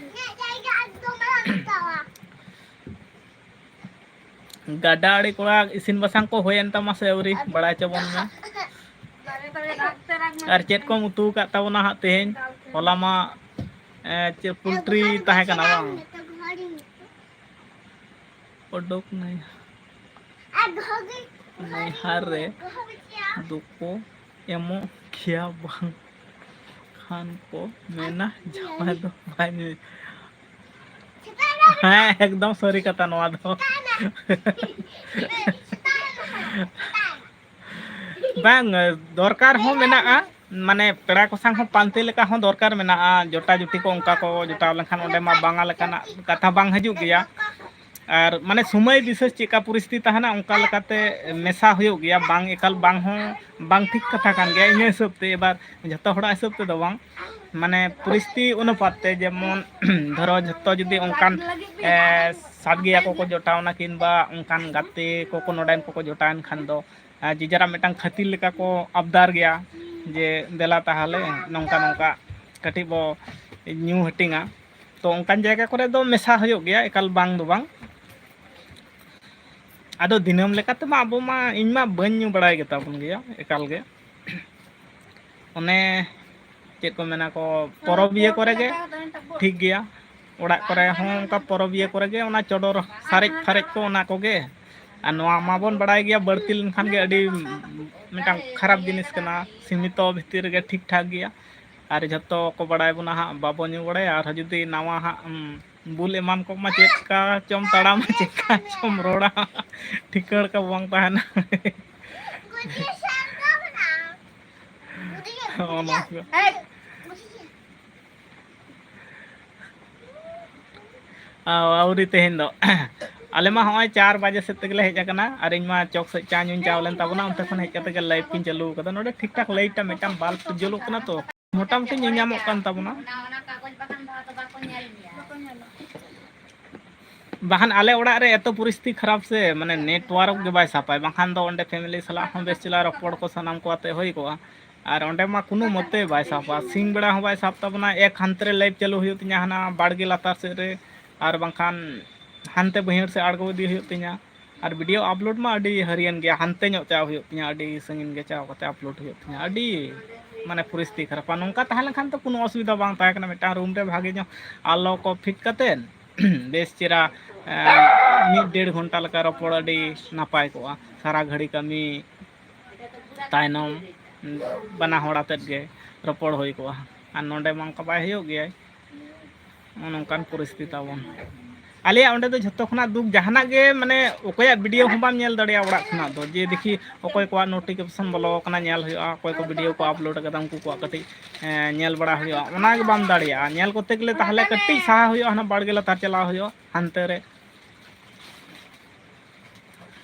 ᱤᱧᱟᱹᱜ ᱡᱟᱭᱜᱟ ᱮᱠᱫᱚᱢ ᱟᱞᱚᱢ ᱦᱟᱛᱟᱣᱟ᱾ ᱜᱟᱰᱟ ᱟᱲᱮ ᱠᱚᱲᱟ, ᱤᱥᱤᱱ ᱵᱟᱥᱟᱝ ᱠᱚ ᱦᱩᱭᱮᱱ ᱛᱟᱢᱟ ᱥᱮ ᱟᱹᱣᱨᱤ? ᱵᱟᱲᱟᱭ ᱦᱚᱪᱚ ᱵᱚᱱ ᱢᱮ᱾ ᱟᱨ ᱪᱮᱫ ᱠᱚᱢ ᱩᱛᱩ ᱟᱠᱟᱫ ᱛᱟᱵᱚᱱᱟ ᱦᱟᱸᱜ ᱛᱮᱦᱮᱧ? ᱦᱚᱞᱟ ᱢᱟ, ᱮ, ᱪᱮᱫ ᱯᱳᱞᱴᱨᱤ ᱛᱟᱦᱮᱸ ᱠᱟᱱᱟ ᱵᱟᱝ? ᱚᱰᱚᱠ ᱱᱟᱭ᱾ ᱱᱟᱹᱭᱦᱟᱨ ᱨᱮ ᱫᱚᱠᱚ ᱮᱢᱚᱜ ᱜᱮᱭᱟ ᱵᱟᱝ? ᱠᱷᱟᱱ ᱠᱚ ᱢᱮᱱᱟ ᱡᱟᱶᱟᱭ ᱫᱚ ᱵᱟᱭ ᱧᱩᱭ᱾ ᱦᱮᱸ, ᱮᱠᱫᱚᱢ ᱥᱟᱹᱨᱤ ᱠᱟᱛᱷᱟ ᱱᱚᱣᱟ ᱫᱚ᱾ ᱵᱟᱝ, ᱫᱚᱨᱠᱟᱨ ᱦᱚᱸ ᱢᱮᱱᱟᱜᱼᱟ, ᱢᱟᱱᱮ ᱯᱮᱲᱟ ᱠᱚ ᱥᱟᱝ ᱦᱚᱸ ᱯᱟᱱᱛᱮ ᱞᱮᱠᱟ ᱦᱚᱸ ᱫᱚᱨᱠᱟᱨ ᱢᱮᱱᱟᱜᱼᱟ᱾ ᱡᱚᱴᱟ ᱡᱩᱴᱤ ᱠᱚ ᱚᱱᱠᱟ ᱠᱚ ᱡᱚᱴᱟᱣ ᱞᱮᱱᱠᱷᱟᱱ ᱚᱸᱰᱮ ᱢᱟ ᱵᱟᱝᱟ ᱞᱮᱠᱟᱱᱟᱜ ᱠᱟᱛᱷᱟ ᱵᱟᱝ ᱦᱤᱡᱩᱜ ᱜᱮᱭᱟ᱾ ᱟᱨ ᱢᱟᱱᱮ ᱥᱚᱢᱚᱭ ᱵᱤᱥᱮᱥ ᱪᱮᱫᱠᱟ ᱯᱚᱨᱤᱥᱛᱷᱤᱛᱤ ᱛᱟᱦᱮᱱᱟ, ᱚᱱᱠᱟ ᱞᱮᱠᱟᱛᱮ ᱢᱮᱥᱟ ᱦᱩᱭᱩᱜ ᱜᱮᱭᱟ᱾ ᱵᱟᱝ ᱮᱠᱟᱞ ᱵᱟᱝ ᱦᱚᱸ ᱵᱟᱝ ᱴᱷᱤᱠ ᱠᱟᱛᱷᱟ ᱠᱟᱱ ᱜᱮᱭᱟ, ᱤᱧᱟᱹᱜ ᱦᱤᱥᱟᱹᱵ ᱛᱮ᱾ ᱮᱵᱟᱨ ᱡᱷᱚᱛᱚ ᱦᱚᱲᱟᱜ ᱦᱤᱥᱟᱹᱵ ᱛᱮᱫᱚ ᱵᱟᱝ, ᱢᱟᱱᱮ ᱯᱚᱨᱤᱥᱛᱷᱤᱛᱤ ᱚᱱᱩᱯᱟᱛ ᱛᱮ᱾ ᱡᱮᱢᱚᱱ ᱫᱷᱚᱨᱚ ᱡᱷᱚᱛᱚ ᱡᱩᱫᱤ ᱚᱱᱠᱟᱱ ᱮ, ᱥᱟᱸᱜᱮᱭᱟ ᱠᱚᱠᱚ ᱡᱚᱴᱟᱣᱱᱟ, ᱠᱤᱝᱵᱟ ᱚᱱᱠᱟᱱ ᱜᱟᱛᱮ ᱠᱚᱠᱚ ᱱᱚᱰᱮᱱ ᱠᱚᱠᱚ ᱡᱚᱴᱟᱣᱮᱱ ᱠᱷᱟᱱ ᱫᱚ, ᱟᱨ ᱡᱮ ᱡᱟᱨᱟᱜ ᱢᱤᱫᱴᱟᱝ ᱠᱷᱟᱹᱛᱤᱨ ᱞᱮᱠᱟ ᱠᱚ ᱟᱵᱫᱟᱨ ᱜᱮᱭᱟ, ᱡᱮ ᱫᱮᱞᱟ ᱛᱟᱦᱚᱞᱮ ᱱᱚᱝᱠᱟ ᱱᱚᱝᱠᱟ ᱠᱟᱹᱴᱤᱡ ᱵᱚ ᱧᱩ ᱦᱟᱹᱴᱤᱧᱟ᱾ ᱛᱚ ᱚᱱᱠᱟᱱ ᱡᱟᱭᱜᱟ ᱠᱚᱨᱮ ᱫᱚ ᱢᱮᱥᱟ ᱦᱩᱭᱩᱜ ᱜᱮᱭᱟ, ᱮᱠᱟᱞ ᱵᱟᱝ ᱫᱚ ᱵᱟᱝ᱾ ᱟᱫᱚ ᱫᱤᱱᱟᱹᱢ ᱞᱮᱠᱟᱛᱮᱢᱟ ᱟᱵᱚ ᱢᱟ, ᱤᱧ ᱢᱟ ᱵᱟᱹᱧ ᱧᱩ ᱵᱟᱲᱟᱭ ᱜᱮᱛᱟ ᱵᱚᱱ ᱜᱮᱭᱟ ᱮᱠᱟᱞ ᱜᱮ᱾ ᱚᱱᱮ ᱪᱮᱫ ᱠᱚ ᱢᱮᱱᱟ ᱠᱚ, ᱯᱚᱨᱚᱵᱽ ᱤᱭᱟᱹ ᱠᱚᱨᱮ ᱜᱮ ᱴᱷᱤᱠ ᱜᱮᱭᱟ᱾ ᱚᱲᱟᱜ ᱠᱚᱨᱮ ᱦᱚᱸ ᱚᱱᱠᱟ ᱯᱚᱨᱚᱵᱽ ᱤᱭᱟᱹ ᱠᱚᱨᱮ ᱜᱮ ᱚᱱᱟ ᱪᱚᱰᱚᱨ ᱥᱟᱨᱮᱡ ᱯᱷᱟᱨᱮᱡ ᱠᱚ ᱚᱱᱟ ᱠᱚᱜᱮ᱾ ᱟᱨ ᱱᱚᱣᱟ ᱢᱟᱵᱚᱱ ᱵᱟᱲᱟᱭ ᱜᱮᱭᱟ, ᱵᱟᱹᱲᱛᱤ ᱞᱮᱱᱠᱷᱟᱱ ᱜᱮ ᱟᱹᱰᱤ ᱢᱤᱫᱴᱟᱝ ᱠᱷᱟᱨᱟᱯ ᱡᱤᱱᱤᱥ ᱠᱟᱱᱟ᱾ ᱥᱤᱢᱤᱛᱚ ᱵᱷᱤᱛᱤᱨ ᱨᱮᱜᱮ ᱴᱷᱤᱠ ᱴᱷᱟᱠ ᱜᱮᱭᱟ᱾ ᱟᱨ ᱡᱷᱚᱛᱚ ᱠᱚ ᱵᱟᱲᱟᱭ ᱵᱚᱱᱟ ᱦᱟᱸᱜ, ᱵᱟᱵᱚ ᱧᱩ ᱵᱟᱲᱟᱭᱟ᱾ ᱟᱨᱦᱚᱸ ᱡᱩᱫᱤ ᱱᱟᱣᱟ ᱦᱟᱸᱜ, ᱩᱢ, ᱵᱩᱞ ᱮᱢᱟᱱ ᱠᱚᱜ ᱢᱟ, ᱪᱮᱫ ᱠᱟ ᱪᱚᱢ ᱛᱟᱲᱟᱢᱟ, ᱪᱮᱫ ᱠᱟ ᱪᱚᱢ ᱨᱚᱲᱟ, ᱴᱷᱤᱠᱟᱹᱲ ᱠᱟ ᱵᱟᱝ ᱛᱟᱦᱮᱱᱟ᱾ ᱦᱚᱸᱜᱼᱚ ᱱᱚᱣᱟ ᱠᱚ᱾ ᱟᱣ-, ᱟᱹᱣᱨᱤ ᱛᱮᱦᱮᱧ ᱫᱚ᱾ ᱟᱞᱮ ᱢᱟ ᱦᱚᱸᱜᱼᱚᱭ ᱪᱟᱨ ᱵᱟᱡᱮ ᱥᱮᱫ ᱛᱮᱜᱮᱞᱮ ᱦᱮᱡ ᱟᱠᱟᱱᱟ, ᱟᱨ ᱤᱧ ᱢᱟ ᱪᱚᱠ ᱥᱮᱫ ᱪᱟ ᱧᱩᱧ ᱪᱟᱣ ᱞᱮᱱ ᱛᱟᱵᱚᱱᱟ, ᱚᱱᱛᱮ ᱠᱷᱚᱱ ᱦᱮᱡ ᱠᱟᱛᱮ ᱜᱮ live ᱠᱚᱧ ᱪᱟᱹᱞᱩ ᱟᱠᱟᱫᱟ᱾ ᱱᱚᱰᱮ ᱴᱷᱤᱠ ᱴᱷᱟᱠ light ᱴᱟ ᱢᱤᱫᱴᱟᱝ bulb ᱡᱩᱞᱩᱜ ᱠᱟᱱᱟ ᱛᱚ, ᱢᱚᱴᱟᱢᱩᱴᱤ ᱧᱮᱧᱟᱢᱚᱜ ᱠᱟᱱ ᱛᱟᱵᱚᱱᱟ᱾ ᱵᱟᱠᱷᱟᱱ ᱟᱞᱮ ᱚᱲᱟᱜ ᱨᱮ ᱮᱛᱚ ᱯᱚᱨᱤᱥᱛᱷᱤᱛᱤ ᱠᱷᱟᱨᱟᱯ ᱥᱮ, ᱢᱟᱱᱮ network ᱜᱮ ᱵᱟᱭ ᱥᱟᱵᱟᱭ, ᱵᱟᱝᱠᱷᱟᱱ ᱫᱚ ᱚᱸᱰᱮ family ᱥᱟᱞᱟᱜ ᱦᱚᱸ ᱵᱮᱥ ᱪᱮᱞᱟ ᱨᱚᱯᱚᱲ ᱠᱚ ᱥᱟᱱᱟᱢ ᱠᱚ ᱟᱛᱮ ᱦᱩᱭ ᱠᱚᱜᱼᱟ᱾ ᱟᱨ ᱚᱸᱰᱮ ᱢᱟ ᱠᱳᱱᱳ ᱢᱚᱛᱮ ᱵᱟᱭ ᱥᱟᱵᱟ, ᱥᱤᱧ ᱵᱮᱲᱟ ᱦᱚᱸ ᱵᱟᱭ ᱥᱟᱵ ᱛᱟᱵᱚᱱᱟ᱾ ᱮᱠ ᱦᱟᱱᱛᱮ ᱨᱮ live ᱪᱟᱹᱞᱩ ᱦᱩᱭᱩᱜ ᱛᱤᱧᱟ, ᱦᱟᱱᱟ ᱵᱟᱲᱜᱮ ᱞᱟᱛᱟᱨ ᱥᱮᱫ ᱨᱮ, ᱟᱨ ᱵᱟᱝᱠᱷᱟᱱ ᱦᱟᱱᱛᱮ ᱵᱟᱹᱭᱦᱟᱹᱲ ᱥᱮᱫ ᱟᱬᱜᱚ ᱤᱫᱤ ᱦᱩᱭᱩᱜ ᱛᱤᱧᱟ᱾ ᱟᱨ video upload ᱢᱟ ᱟᱹᱰᱤ ᱦᱟᱹᱨᱤᱭᱟᱹᱱ ᱜᱮᱭᱟ, ᱦᱟᱱᱛᱮ ᱧᱚᱜ ᱪᱟᱞᱟᱣ ᱦᱩᱭᱩᱜ ᱛᱤᱧᱟ, ᱟᱹᱰᱤ ᱥᱟᱺᱜᱤᱧ ᱜᱮ ᱪᱟᱞᱟᱣ ᱠᱟᱛᱮ upload ᱦᱩᱭᱩᱜ ᱛᱤᱧᱟ᱾ ᱟᱹᱰᱤ ᱢᱟᱱᱮ ᱯᱚᱨᱤᱥᱛᱷᱤᱛᱤ ᱠᱷᱟᱨᱟᱯᱟ᱾ ᱱᱚᱝᱠᱟ ᱛᱟᱦᱮᱸ ᱞᱮᱱᱠᱷᱟᱱ ᱛᱚ ᱠᱳᱱᱳ ᱚᱥᱩᱵᱤᱫᱷᱟ ᱵᱟᱝ ᱛᱟᱦᱮᱸ ᱠᱟᱱᱟ, ᱢᱤᱫᱴᱟᱝ room ᱨᱮ ᱵᱷᱟᱜᱮ ᱧᱚᱜ ᱟᱞᱚ ᱠᱚ fit ᱠᱟᱛᱮᱫ ᱵᱮᱥ ᱪᱮᱦᱨᱟ, ᱮᱸ, ᱢᱤᱫ ᱰᱮᱲ ᱜᱷᱚᱱᱴᱟ ᱞᱮᱠᱟ ᱨᱚᱯᱚᱲ ᱟᱹᱰᱤ ᱱᱟᱯᱟᱭ ᱠᱚᱜᱼᱟ᱾ ᱥᱟᱨᱟ ᱜᱷᱟᱹᱲᱤ ᱠᱟᱹᱢᱤ ᱛᱟᱭᱱᱚᱢ ᱵᱟᱱᱟ ᱦᱚᱲ ᱟᱛᱮᱫ ᱜᱮ ᱨᱚᱯᱚᱲ ᱦᱩᱭ ᱠᱚᱜᱼᱟ᱾ ᱟᱨ ᱱᱚᱰᱮ ᱢᱟ ᱚᱱᱠᱟ ᱵᱟᱭ ᱦᱩᱭᱩᱜ ᱜᱮᱭᱟᱭ᱾ ᱱᱚᱜᱼᱚ ᱱᱚᱝᱠᱟᱱ ᱯᱚᱨᱤᱥᱛᱷᱤᱛᱤ ᱛᱟᱵᱚᱱ᱾ ᱟᱞᱮᱭᱟᱜ ᱚᱸᱰᱮ ᱫᱚ ᱡᱷᱚᱛᱚ ᱠᱷᱚᱱᱟᱜ ᱫᱩᱠ, ᱡᱟᱦᱟᱱᱟᱜ ᱜᱮ, ᱢᱟᱱᱮ, ᱚᱠᱚᱭᱟᱜ video ᱦᱚᱸ ᱵᱟᱢ ᱧᱮᱞ ᱫᱟᱲᱮᱭᱟᱜᱼᱟ ᱚᱲᱟᱜ ᱠᱷᱚᱱᱟᱜ ᱫᱚ, ᱡᱮ ᱫᱮᱠᱷᱤ ᱚᱠᱚᱭ ᱠᱚᱣᱟᱜ notification ᱵᱚᱞᱚ ᱟᱠᱟᱱᱟ, ᱧᱮᱞ ᱦᱩᱭᱩᱜᱼᱟ, ᱚᱠᱚᱭ ᱠᱚ video ᱠᱚ upload ᱟᱠᱟᱫᱟ, ᱩᱱᱠᱩ ᱠᱚᱣᱟᱜ ᱠᱟᱹᱴᱤᱡ, ᱮᱸ, ᱧᱮᱞ ᱵᱟᱲᱟ ᱦᱩᱭᱩᱜᱼᱟ᱾ ᱚᱱᱟ ᱜᱮ ᱵᱟᱢ ᱫᱟᱲᱮᱭᱟᱜᱼᱟ᱾ ᱧᱮᱞ ᱠᱚᱨᱛᱮ ᱜᱮᱞᱮ ᱛᱟᱦᱚᱞᱮ ᱠᱟᱹᱴᱤᱡ ᱥᱟᱦᱟ ᱦᱩᱭᱩᱜᱼᱟ, ᱦᱟᱱᱟ ᱵᱟᱲᱜᱮ ᱞᱟᱛᱟᱨ ᱪᱟᱞᱟᱣ ᱦᱩᱭᱩᱜᱼᱟ, ᱦᱟᱱᱛᱮ ᱨᱮ᱾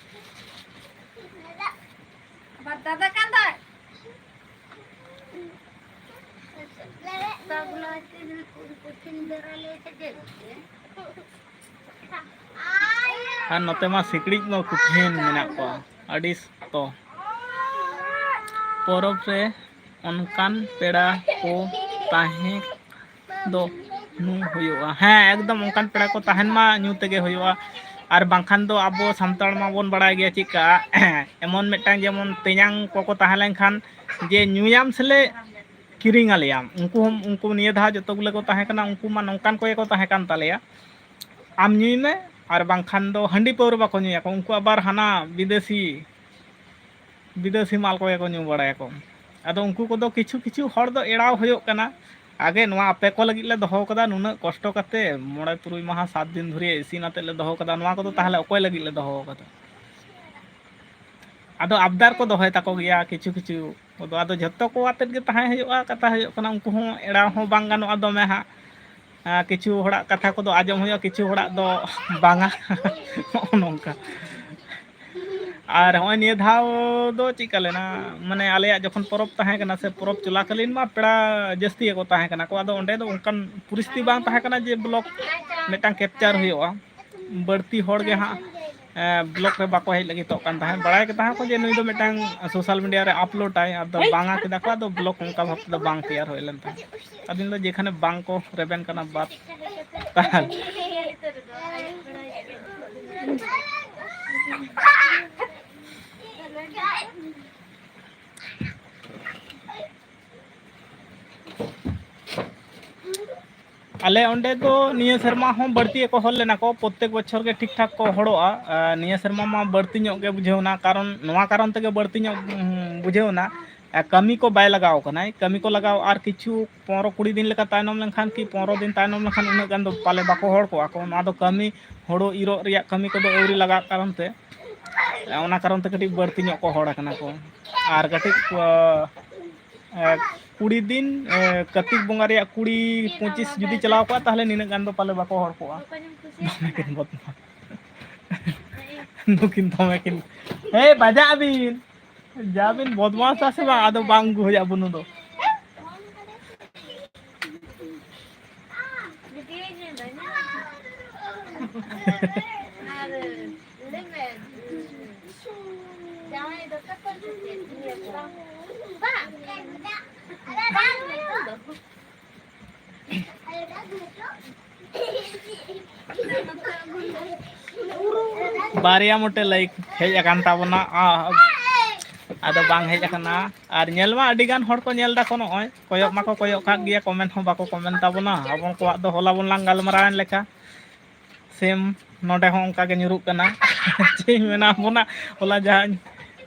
ᱫᱟᱫᱟ ᱠᱟᱱ ᱫᱚᱭ᱾ ᱟᱨ ᱱᱚᱛᱮ ᱢᱟ ᱥᱤᱠᱲᱤᱡ ᱢᱟ ᱠᱚᱴᱷᱤᱱ ᱢᱮᱱᱟᱜ ᱠᱚᱣᱟ, ᱟᱹᱰᱤ ᱥᱚᱠᱛᱚ᱾ ᱯᱚᱨᱚᱵᱽ ᱨᱮ ᱚᱱᱠᱟᱱ ᱯᱮᱲᱟ ᱠᱚ ᱛᱟᱦᱮᱸ ᱫᱚ ᱧᱩ ᱦᱩᱭᱩᱜᱼᱟ᱾ ᱦᱮᱸ, ᱮᱠᱫᱚᱢ ᱚᱱᱠᱟᱱ ᱯᱮᱲᱟ ᱠᱚ ᱛᱟᱦᱮᱱ ᱢᱟ, ᱧᱩ ᱛᱮᱜᱮ ᱦᱩᱭᱩᱜᱼᱟ᱾ ᱟᱨ ᱵᱟᱝᱠᱷᱟᱱ ᱫᱚ ᱟᱵᱚ ᱥᱟᱱᱛᱟᱲ ᱢᱟᱵᱚᱱ ᱵᱟᱲᱟᱭ ᱜᱮᱭᱟ ᱪᱮᱫᱠᱟ, ᱮᱢᱚᱱ ᱢᱤᱫᱴᱟᱝ ᱡᱮᱢᱚᱱ ᱛᱮᱧᱟᱝ ᱠᱚᱠᱚ ᱛᱟᱦᱮᱸ ᱞᱮᱱᱠᱷᱟᱱ ᱡᱮ ᱧᱩᱭᱟᱢ ᱥᱮᱞᱮ ᱠᱤᱨᱤᱧ ᱟᱞᱮᱭᱟᱢ᱾ ᱩᱱᱠᱩ ᱦᱚᱸ, ᱩᱱᱠᱩ ᱱᱤᱭᱟᱹ ᱫᱷᱟᱣ ᱡᱚᱛᱚ ᱜᱩᱞᱟᱹ ᱠᱚ ᱛᱟᱦᱮᱸ ᱠᱟᱱᱟ, ᱩᱱᱠᱩ ᱢᱟ ᱱᱚᱝᱠᱟᱱ ᱠᱚᱜᱮ ᱠᱚ ᱛᱟᱦᱮᱸ ᱠᱟᱱ ᱛᱟᱞᱮᱭᱟ, ᱟᱢ ᱧᱩᱭ ᱢᱮ ᱟᱨ ᱵᱟᱝᱠᱷᱟᱱ ᱫᱚ ᱦᱟᱺᱰᱤ ᱯᱟᱹᱣᱨᱟᱹ ᱵᱟᱠᱚ ᱧᱩᱭᱟᱠᱚ, ᱩᱱᱠᱩ ᱟᱵᱟᱨ ᱦᱟᱱᱟ ᱵᱤᱫᱮᱥᱤ, ᱵᱤᱫᱮᱥᱤ ᱢᱟᱞ ᱠᱚᱜᱮ ᱠᱚ ᱧᱩ ᱵᱟᱲᱟᱭᱟᱠᱚ᱾ ᱟᱫᱚ ᱩᱱᱠᱩ ᱠᱚᱫᱚ ᱠᱤᱪᱷᱩ ᱠᱤᱪᱷᱩ ᱦᱚᱲ ᱫᱚ ᱮᱲᱟᱣ ᱦᱩᱭᱩᱜ ᱠᱟᱱᱟ᱾ ᱟᱜᱮ ᱱᱚᱣᱟ ᱟᱯᱮ ᱠᱚ ᱞᱟᱹᱜᱤᱫ ᱞᱮ ᱫᱚᱦᱚ ᱠᱟᱫᱟ, ᱱᱩᱱᱟᱹᱜ ᱠᱚᱥᱴᱚ ᱠᱟᱛᱮ ᱢᱚᱬᱮ ᱛᱩᱨᱩᱭ ᱢᱟᱦᱟ ᱥᱟᱛ ᱫᱤᱱ ᱫᱷᱩᱨᱤᱭᱟᱹ ᱤᱥᱤᱱ ᱟᱛᱮᱫ ᱞᱮ ᱫᱚᱦᱚ ᱠᱟᱫᱟ, ᱱᱚᱣᱟ ᱠᱚᱫᱚ ᱛᱟᱦᱚᱞᱮ ᱚᱠᱚᱭ ᱞᱟᱹᱜᱤᱫ ᱞᱮ ᱫᱚᱦᱚ ᱠᱟᱫᱟ? ᱟᱫᱚ ᱟᱵᱫᱟᱨ ᱠᱚ ᱫᱚᱦᱚᱭ ᱛᱟᱠᱚ ᱜᱮᱭᱟ ᱠᱤᱪᱷᱩ ᱠᱤᱪᱷᱩ ᱠᱚᱫᱚ, ᱟᱫᱚ ᱡᱷᱚᱛᱚ ᱠᱚ ᱟᱛᱮᱫ ᱜᱮ ᱛᱟᱦᱮᱸ ᱦᱩᱭᱩᱜᱼᱟ᱾ ᱠᱟᱛᱷᱟ ᱦᱩᱭᱩᱜ ᱠᱟᱱᱟ, ᱩᱱᱠᱩ ᱦᱚᱸ ᱮᱲᱟᱣ ᱦᱚᱸ ᱵᱟᱝ ᱜᱟᱱᱚᱜᱼᱟ ᱫᱚᱢᱮ ᱦᱟᱸᱜ᱾ ᱟᱨ ᱠᱤᱪᱷᱩ ᱦᱚᱲᱟᱜ ᱠᱟᱛᱷᱟ ᱠᱚᱫᱚ ᱟᱸᱡᱚᱢ ᱦᱩᱭᱩᱜᱼᱟ, ᱠᱤᱪᱷᱩ ᱦᱚᱲᱟᱜ ᱫᱚ ᱵᱟᱝᱟ᱾ ᱱᱚᱜᱼᱚ ᱱᱚᱝᱠᱟ᱾ ᱟᱨ ᱦᱚᱸᱜᱼᱚᱭ ᱱᱤᱭᱟᱹ ᱫᱷᱟᱣ ᱫᱚ ᱪᱮᱫᱠᱟ ᱞᱮᱱᱟ, ᱢᱟᱱᱮ ᱟᱞᱮᱭᱟᱜ ᱡᱚᱠᱷᱚᱱ ᱯᱚᱨᱚᱵᱽ ᱛᱟᱦᱮᱸ ᱠᱟᱱᱟ ᱥᱮ, ᱯᱚᱨᱚᱵᱽ ᱪᱚᱞᱟᱠᱟᱞᱤᱱ ᱢᱟ ᱯᱮᱲᱟ ᱡᱟᱹᱥᱛᱤ ᱜᱮᱠᱚ ᱛᱟᱦᱮᱸ ᱠᱟᱱᱟ ᱠᱚ᱾ ᱟᱫᱚ ᱚᱸᱰᱮ ᱫᱚ ᱚᱱᱠᱟᱱ ᱯᱚᱨᱤᱥᱛᱷᱤᱛᱤ ᱵᱟᱝ ᱛᱟᱦᱮᱸ ᱠᱟᱱᱟ ᱡᱮ ᱵᱞᱚᱜ ᱢᱤᱫᱴᱟᱝ ᱠᱮᱯᱪᱟᱨ ᱦᱩᱭᱩᱜᱼᱟ᱾ ᱵᱟᱹᱲᱛᱤ ᱦᱚᱲ ᱜᱮ ᱦᱟᱸᱜ, ᱮ, ᱵᱞᱚᱜ ᱨᱮ ᱵᱟᱠᱚ ᱦᱮᱡ ᱞᱟᱹᱜᱤᱫᱚᱜ ᱠᱟᱱ ᱛᱟᱦᱮᱸᱫ᱾ ᱵᱟᱲᱟᱭ ᱜᱮ ᱛᱟᱦᱮᱸ ᱠᱚ ᱡᱮ ᱱᱩᱭ ᱫᱚ ᱢᱤᱫᱴᱟᱝ ᱥᱳᱥᱟᱞ ᱢᱤᱰᱤᱭᱟ ᱨᱮ ᱟᱯᱞᱳᱰᱟᱭ, ᱟᱫᱚ ᱵᱟᱝᱟ ᱠᱮᱫᱟ ᱠᱚ, ᱟᱫᱚ ᱵᱞᱚᱜ ᱚᱱᱠᱟ ᱵᱷᱟᱵ ᱛᱮᱫᱚ ᱵᱟᱝ ᱛᱮᱭᱟᱨ ᱦᱩᱭ ᱞᱮᱱ ᱛᱟᱦᱮᱸᱫ᱾ ᱟᱫᱚ ᱤᱧ ᱫᱚ ᱡᱮᱠᱷᱟᱱᱮ ᱵᱟᱝ ᱠᱚ ᱨᱮᱵᱮᱱ ᱠᱟᱱᱟ ᱵᱟᱫ, ᱛᱟᱦᱚᱞᱮ ᱟᱞᱮ ᱚᱸᱰᱮ ᱫᱚ ᱱᱤᱭᱟᱹ ᱥᱮᱨᱢᱟ ᱦᱚᱸ ᱵᱟᱹᱲᱛᱤ ᱜᱮᱠᱚ ᱦᱚᱲ ᱞᱮᱱᱟ ᱠᱚ, ᱯᱨᱚᱛᱮᱠ ᱵᱚᱪᱷᱚᱨ ᱜᱮ ᱴᱷᱤᱠ ᱴᱷᱟᱠ ᱠᱚ ᱦᱚᱲᱚᱜᱼᱟ᱾ ᱟᱨ ᱱᱤᱭᱟᱹ ᱥᱮᱨᱢᱟ ᱢᱟ ᱵᱟᱹᱲᱛᱤ ᱧᱚᱜ ᱜᱮ ᱵᱩᱡᱷᱟᱹᱣ ᱮᱱᱟ, ᱠᱟᱨᱚᱱ ᱱᱚᱣᱟ ᱠᱟᱨᱚᱱ ᱛᱮᱜᱮ ᱵᱟᱹᱲᱛᱤ ᱧᱚᱜ, ᱩᱸ, ᱵᱩᱡᱷᱟᱹᱣ ᱮᱱᱟ᱾ ᱟᱨ ᱠᱟᱹᱢᱤ ᱠᱚ ᱵᱟᱭ ᱞᱟᱜᱟᱣ ᱠᱟᱱᱟᱭ, ᱠᱟᱹᱢᱤ ᱠᱚ ᱞᱟᱜᱟᱣ ᱟᱨ ᱠᱤᱪᱷᱩ ᱯᱚᱱᱨᱚ ᱠᱩᱲᱤ ᱫᱤᱱ ᱞᱮᱠᱟ ᱛᱟᱭᱱᱚᱢ ᱞᱮᱱᱠᱷᱟᱱ ᱠᱤ ᱯᱚᱱᱨᱚ ᱫᱤᱱ ᱛᱟᱭᱱᱚᱢ ᱞᱮᱱᱠᱷᱟᱱ ᱩᱱᱟᱹᱜ ᱜᱟᱱ ᱫᱚ ᱯᱟᱞᱮ ᱵᱟᱠᱚ ᱦᱚᱲ ᱠᱚᱜᱼᱟ ᱠᱚ᱾ ᱱᱚᱣᱟ ᱫᱚ ᱠᱟᱹᱢᱤ ᱦᱳᱲᱳ ᱤᱨᱚᱜ ᱨᱮᱭᱟᱜ ᱠᱟᱹᱢᱤ ᱠᱚᱫᱚ ᱟᱹᱣᱨᱤ ᱞᱟᱜᱟᱜ ᱠᱟᱨᱚᱱ ᱛᱮ, ᱚᱱᱟ ᱠᱟᱨᱚᱱ ᱛᱮ ᱠᱟᱹᱴᱤᱡ ᱵᱟᱹᱲᱛᱤ ᱧᱚᱜ ᱠᱚ ᱦᱚᱲ ᱟᱠᱟᱱᱟ ᱠᱚ᱾ ᱟᱨ ᱠᱟᱹᱴᱤᱡ ᱠᱚ, ᱮ, ᱠᱩᱲᱤ ᱫᱤᱱ, ᱮ, ᱠᱟᱹᱨᱛᱤᱠ ᱵᱚᱸᱜᱟ ᱨᱮᱭᱟᱜ ᱠᱩᱲᱤ ᱯᱚᱸᱪᱤᱥ ᱡᱩᱫᱤ ᱪᱟᱞᱟᱣ ᱠᱚᱜᱼᱟ, ᱛᱟᱦᱚᱞᱮ ᱱᱤᱱᱟᱹᱜ ᱜᱟᱱ ᱫᱚ ᱯᱟᱞᱮ ᱵᱟᱠᱚ ᱦᱚᱲ ᱠᱚᱜᱼᱟ᱾ ᱫᱚᱢᱮ ᱠᱤᱱ ᱵᱚᱫᱢᱟᱥ᱾ ᱱᱩᱠᱤᱱ ᱫᱚᱢᱮ ᱠᱤᱱ, ᱦᱮᱸ, ᱵᱟᱡᱟᱜ ᱟᱹᱵᱤᱱ᱾ ᱡᱟ ᱵᱤᱱ ᱵᱚᱫᱢᱟᱥᱟ ᱥᱮ ᱵᱟᱝ, ᱟᱫᱚ ᱵᱟᱝ ᱟᱹᱜᱩ ᱦᱩᱭᱩᱜᱼᱟ ᱵᱩᱱᱩ ᱫᱚ᱾ ᱵᱟᱨᱭᱟ ᱢᱚᱴᱮ ᱞᱟᱭᱤᱠ ᱦᱮᱡ ᱟᱠᱟᱱ ᱛᱟᱵᱚᱱᱟ᱾ ᱟ-, ᱟᱫᱚ ᱵᱟᱝ ᱦᱮᱡ ᱟᱠᱟᱱᱟ᱾ ᱟᱨ ᱧᱮᱞ ᱢᱟ ᱟᱹᱰᱤ ᱜᱟᱱ ᱦᱚᱲ ᱠᱚ ᱧᱮᱞ ᱫᱟᱠᱚ, ᱱᱚᱜᱼᱚᱭ ᱠᱚᱭᱚᱜ ᱢᱟᱠᱚ ᱠᱚᱭᱚᱜ ᱠᱟᱜ ᱜᱮᱭᱟ, ᱠᱚᱢᱮᱱᱴ ᱦᱚᱸ ᱵᱟᱠᱚ ᱠᱚᱢᱮᱱᱴ ᱛᱟᱵᱚᱱᱟ᱾ ᱟᱵᱚ ᱠᱚᱣᱟᱜ ᱫᱚ ᱦᱚᱞᱟ ᱵᱚᱱ ᱞᱟᱝ ᱜᱟᱞᱢᱟᱨᱟᱣᱮᱱ ᱞᱮᱠᱟ, ᱥᱮᱢ ᱱᱚᱰᱮ ᱦᱚᱸ ᱚᱱᱠᱟ ᱜᱮ ᱧᱩᱨᱩᱜ ᱠᱟᱱᱟ᱾ ᱪᱮᱫ ᱤᱧ ᱢᱮᱱᱟ, ᱟᱵᱚᱱᱟᱜ ᱦᱚᱞᱟ ᱡᱟᱦᱟᱸᱧ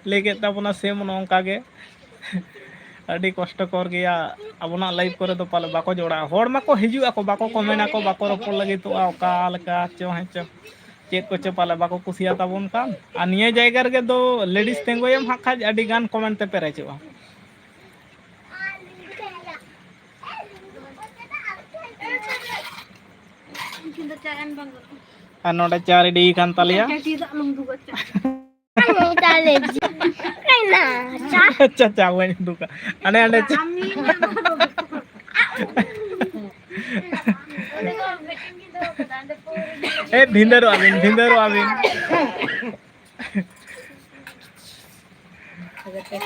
ᱞᱟᱹᱭ ᱠᱮᱫ ᱛᱟᱵᱚᱱᱟ, ᱥᱮᱢ ᱱᱚᱜᱼᱚ ᱱᱚᱝᱠᱟ ᱜᱮ᱾ ᱟᱹᱰᱤ ᱠᱚᱥᱴᱚᱠᱚᱨ ᱜᱮᱭᱟ᱾ ᱟᱵᱚᱱᱟᱜ ᱞᱟᱭᱤᱯᱷ ᱠᱚᱨᱮ ᱫᱚ ᱯᱟᱞᱮ ᱵᱟᱠᱚ ᱡᱚᱲᱟᱜᱼᱟ᱾ ᱦᱚᱲ ᱢᱟᱠᱚ ᱦᱤᱡᱩᱜ ᱟᱠᱚ, ᱵᱟᱠᱚ ᱠᱚᱢᱮᱱ ᱟᱠᱚ, ᱵᱟᱠᱚ ᱨᱚᱯᱚᱲ ᱞᱟᱹᱜᱤᱫᱚᱜᱼᱟ, ᱚᱠᱟ ᱞᱮᱠᱟ ᱪᱚ ᱦᱮᱸ ᱪᱚ, ᱪᱮᱫ ᱠᱚᱪᱚ ᱯᱟᱞᱮ ᱵᱟᱠᱚ ᱠᱩᱥᱤᱭᱟᱛᱟ ᱵᱚᱱ ᱠᱟᱱ᱾ ᱟᱨ ᱱᱤᱭᱟᱹ ᱡᱟᱭᱜᱟ ᱨᱮᱜᱮ ᱫᱚ ᱞᱮᱰᱤᱥ ᱛᱤᱸᱜᱩᱭᱮᱢ ᱦᱟᱸᱜ ᱠᱷᱟᱡ, ᱟᱹᱰᱤ ᱜᱟᱱ ᱠᱚᱢᱮᱱᱴ ᱛᱮ ᱯᱮᱨᱮᱡᱚᱜᱼᱟ᱾ ᱩᱱᱠᱤᱱ ᱫᱚ ᱪᱟ ᱮᱢ ᱵᱟᱝ ᱜᱟᱱᱚᱜᱼᱟ᱾ ᱟᱨ ᱱᱚᱰᱮ ᱪᱟ ᱨᱮᱰᱤ ᱠᱟᱱ ᱛᱟᱞᱮᱭᱟ᱾ ᱪᱟ ᱪᱮᱫᱟᱜ ᱟᱞᱚᱢ ᱫᱩᱠᱟ, ᱪᱟ᱾ ᱟᱪᱪᱷᱟ, ᱪᱟ ᱵᱟᱹᱧ ᱩᱰᱩᱠᱟ᱾ ᱦᱟᱱᱮ ᱦᱟᱸᱰᱮ ᱪᱟ᱾ ᱟᱢ ᱢᱤᱫ ᱦᱚᱲ ᱫᱚ ᱩᱱᱤ ᱫᱚ ᱢᱤᱫᱴᱮᱱ ᱜᱮ ᱫᱚᱦᱚ ᱠᱟᱫᱟ, ᱚᱸᱰᱮ ᱯᱟᱹᱣᱨᱟᱹ ᱧᱩ ᱮ, ᱵᱷᱤᱸᱫᱟᱹᱲᱚᱜᱼᱟ ᱵᱤᱱ, ᱵᱷᱤᱸᱫᱟᱹᱲᱚᱜᱼᱟ ᱵᱤᱱ᱾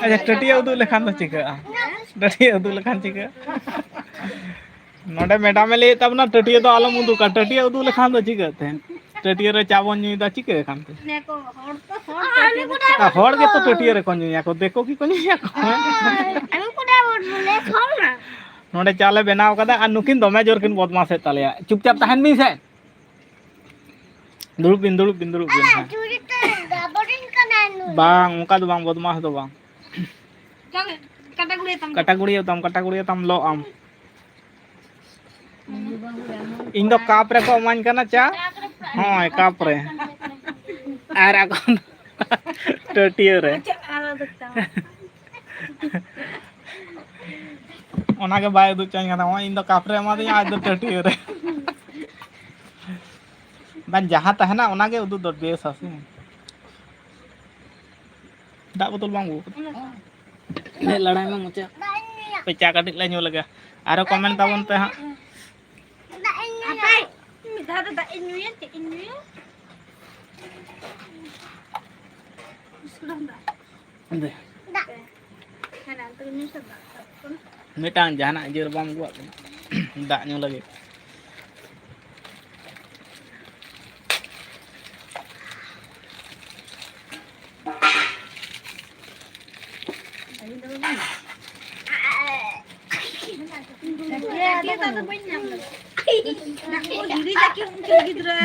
ᱟᱪᱪᱷᱟ, ᱴᱟᱹᱴᱭᱟᱹ ᱩᱫᱩᱜ ᱞᱮᱠᱷᱟᱱ ᱫᱚ ᱪᱤᱠᱟᱹᱜᱼᱟ? ᱴᱟᱹᱴᱭᱟᱹ ᱩᱫᱩᱜ ᱞᱮᱠᱷᱟᱱ ᱪᱤᱠᱟᱹᱜᱼᱟ? ᱱᱚᱰᱮ ᱢᱮᱰᱟᱢᱮ ᱞᱟᱹᱭᱮᱫ ᱛᱟᱵᱚᱱᱟ, ᱴᱟᱹᱴᱭᱟᱹ ᱫᱚ ᱟᱞᱚᱢ ᱩᱫᱩᱜᱟ᱾ ᱴᱟᱹᱴᱭᱟᱹ ᱩᱫᱩᱜ ᱞᱮᱠᱷᱟᱱ ᱫᱚ ᱪᱤᱠᱟᱹᱜ ᱛᱮ? ᱴᱟᱹᱴᱭᱟᱹ ᱨᱮ ᱪᱟ ᱵᱚᱱ ᱧᱩᱭᱮᱫᱟ, ᱪᱤᱠᱟᱹ ᱠᱷᱟᱱ ᱛᱮ? ᱞᱟᱹᱭᱟᱠᱚ ᱦᱚᱲ ᱛᱚ ᱦᱚᱲ ᱟᱨ ᱩᱱᱤ ᱠᱚ ᱟᱨ ᱦᱚᱲ ᱜᱮᱛᱚ ᱴᱟᱹᱴᱭᱟᱹ ᱨᱮᱠᱚ ᱧᱩᱭᱟᱠᱚ, ᱫᱤᱠᱩ ᱠᱤ ᱠᱚ ᱧᱩᱭᱟᱠᱚ? ᱟᱨ ᱩᱱᱠᱩ ᱫᱚ ᱵᱚᱞᱮ ᱦᱚᱲ ᱱᱟ᱾ ᱱᱚᱰᱮ ᱪᱟ ᱞᱮ ᱵᱮᱱᱟᱣ ᱠᱟᱫᱟ ᱟᱨ ᱱᱩᱠᱤᱱ ᱫᱚᱢᱮ ᱡᱳᱨ ᱠᱤᱱ ᱵᱚᱫᱢᱟᱥᱮᱫ ᱛᱟᱞᱮᱭᱟ᱾ ᱪᱩᱯᱪᱟᱯ ᱛᱟᱦᱮᱱ ᱵᱤᱱ ᱥᱮ᱾ ᱫᱩᱲᱩᱵ ᱵᱤᱱ, ᱫᱩᱲᱩᱵ ᱵᱤᱱ, ᱫᱩᱲᱩᱵ ᱵᱤᱱ, ᱦᱮᱸ᱾ ᱪᱩᱨᱤ ᱛᱮ ᱜᱟᱵᱚᱨᱤᱧ ᱠᱟᱱᱟ ᱱᱩᱭ᱾ ᱵᱟᱝ, ᱚᱱᱠᱟ ᱫᱚ ᱵᱟᱝ, ᱵᱚᱫᱢᱟᱥ ᱫᱚ ᱵᱟᱝ᱾ ᱪᱚᱞ, ᱠᱟᱴᱟ ᱜᱩᱲᱤᱭᱟᱹ ᱛᱟᱢ᱾ ᱠᱟᱴᱟ ᱜᱩᱲᱤᱭᱟᱹ ᱛᱟᱢ, ᱠᱟᱴᱟ ᱜᱩᱲᱤᱭᱟᱹ ᱛᱟᱢ, ᱞᱚᱜ ᱟᱢ᱾ ᱤᱧ ᱫᱚ ᱠᱟᱯ ᱨᱮᱠᱚ ᱮᱢᱟᱹᱧ ᱠᱟᱱᱟ ᱪᱟ᱾ ᱦᱳᱭ, ᱠᱟᱯ ᱨᱮ᱾ ᱟᱨ ᱟᱠᱚ ᱫᱚ ᱴᱟᱹᱴᱭᱟᱹ ᱨᱮ᱾ ᱟᱪᱪᱷᱟ, ᱟᱨ ᱟᱫᱚ ᱛᱟᱢ᱾ ᱚᱱᱟᱜᱮ ᱵᱟᱭ ᱩᱫᱩᱜ ᱦᱚᱪᱚᱧ ᱠᱟᱱᱟ᱾ ᱱᱚᱜᱼᱚᱭ ᱤᱧ ᱫᱚ ᱠᱟᱯ ᱨᱮ ᱮᱢᱟᱫᱤᱧᱟ, ᱟᱡ ᱫᱚ ᱴᱟᱹᱴᱭᱟᱹ ᱨᱮ᱾ ᱵᱟᱝ, ᱡᱟᱦᱟᱸ ᱛᱟᱦᱮᱱᱟ ᱚᱱᱟᱜᱮ ᱩᱫᱩᱜ ᱫᱚ ᱵᱮᱥᱟ ᱥᱮ᱾ ᱫᱟᱜ ᱵᱳᱛᱚᱞ ᱵᱟᱝ ᱟᱹᱜᱩ ᱠᱟᱫᱟ? ᱞᱟᱲᱟᱭ ᱢᱮ ᱢᱚᱪᱟ᱾ ᱯᱮ ᱪᱟ ᱠᱟᱹᱴᱤᱡ ᱞᱮ ᱧᱩ ᱞᱮᱜᱮ᱾ ᱟᱨᱚ comment ᱛᱟᱵᱚᱱ ᱯᱮ ᱦᱟᱸᱜ᱾ ᱟᱯᱮ, ᱢᱤᱫ ᱫᱷᱟᱣ ᱫᱚ ᱫᱟᱜ ᱤᱧ ᱧᱩᱭᱟ, ᱪᱮᱫ ᱤᱧ ᱧᱩᱭᱟ? ᱵᱤᱥᱠᱩᱴ ᱟᱢ ᱫᱟᱜ? ᱫᱮ᱾ ᱫᱟᱜ᱾ ᱦᱮᱸ, ᱚᱱᱛᱮ ᱜᱮ ᱧᱩᱭ ᱥᱮ ᱫᱟᱜ᱾ ᱢᱤᱫᱴᱟᱝ ᱡᱟᱦᱟᱱᱟᱜ ᱤᱭᱟᱹ ᱨᱮ ᱵᱟᱢ ᱟᱹᱜᱩᱣᱟᱜ ᱠᱟᱱᱟ ᱫᱟᱜ ᱧᱩ ᱞᱟᱹᱜᱤᱫ?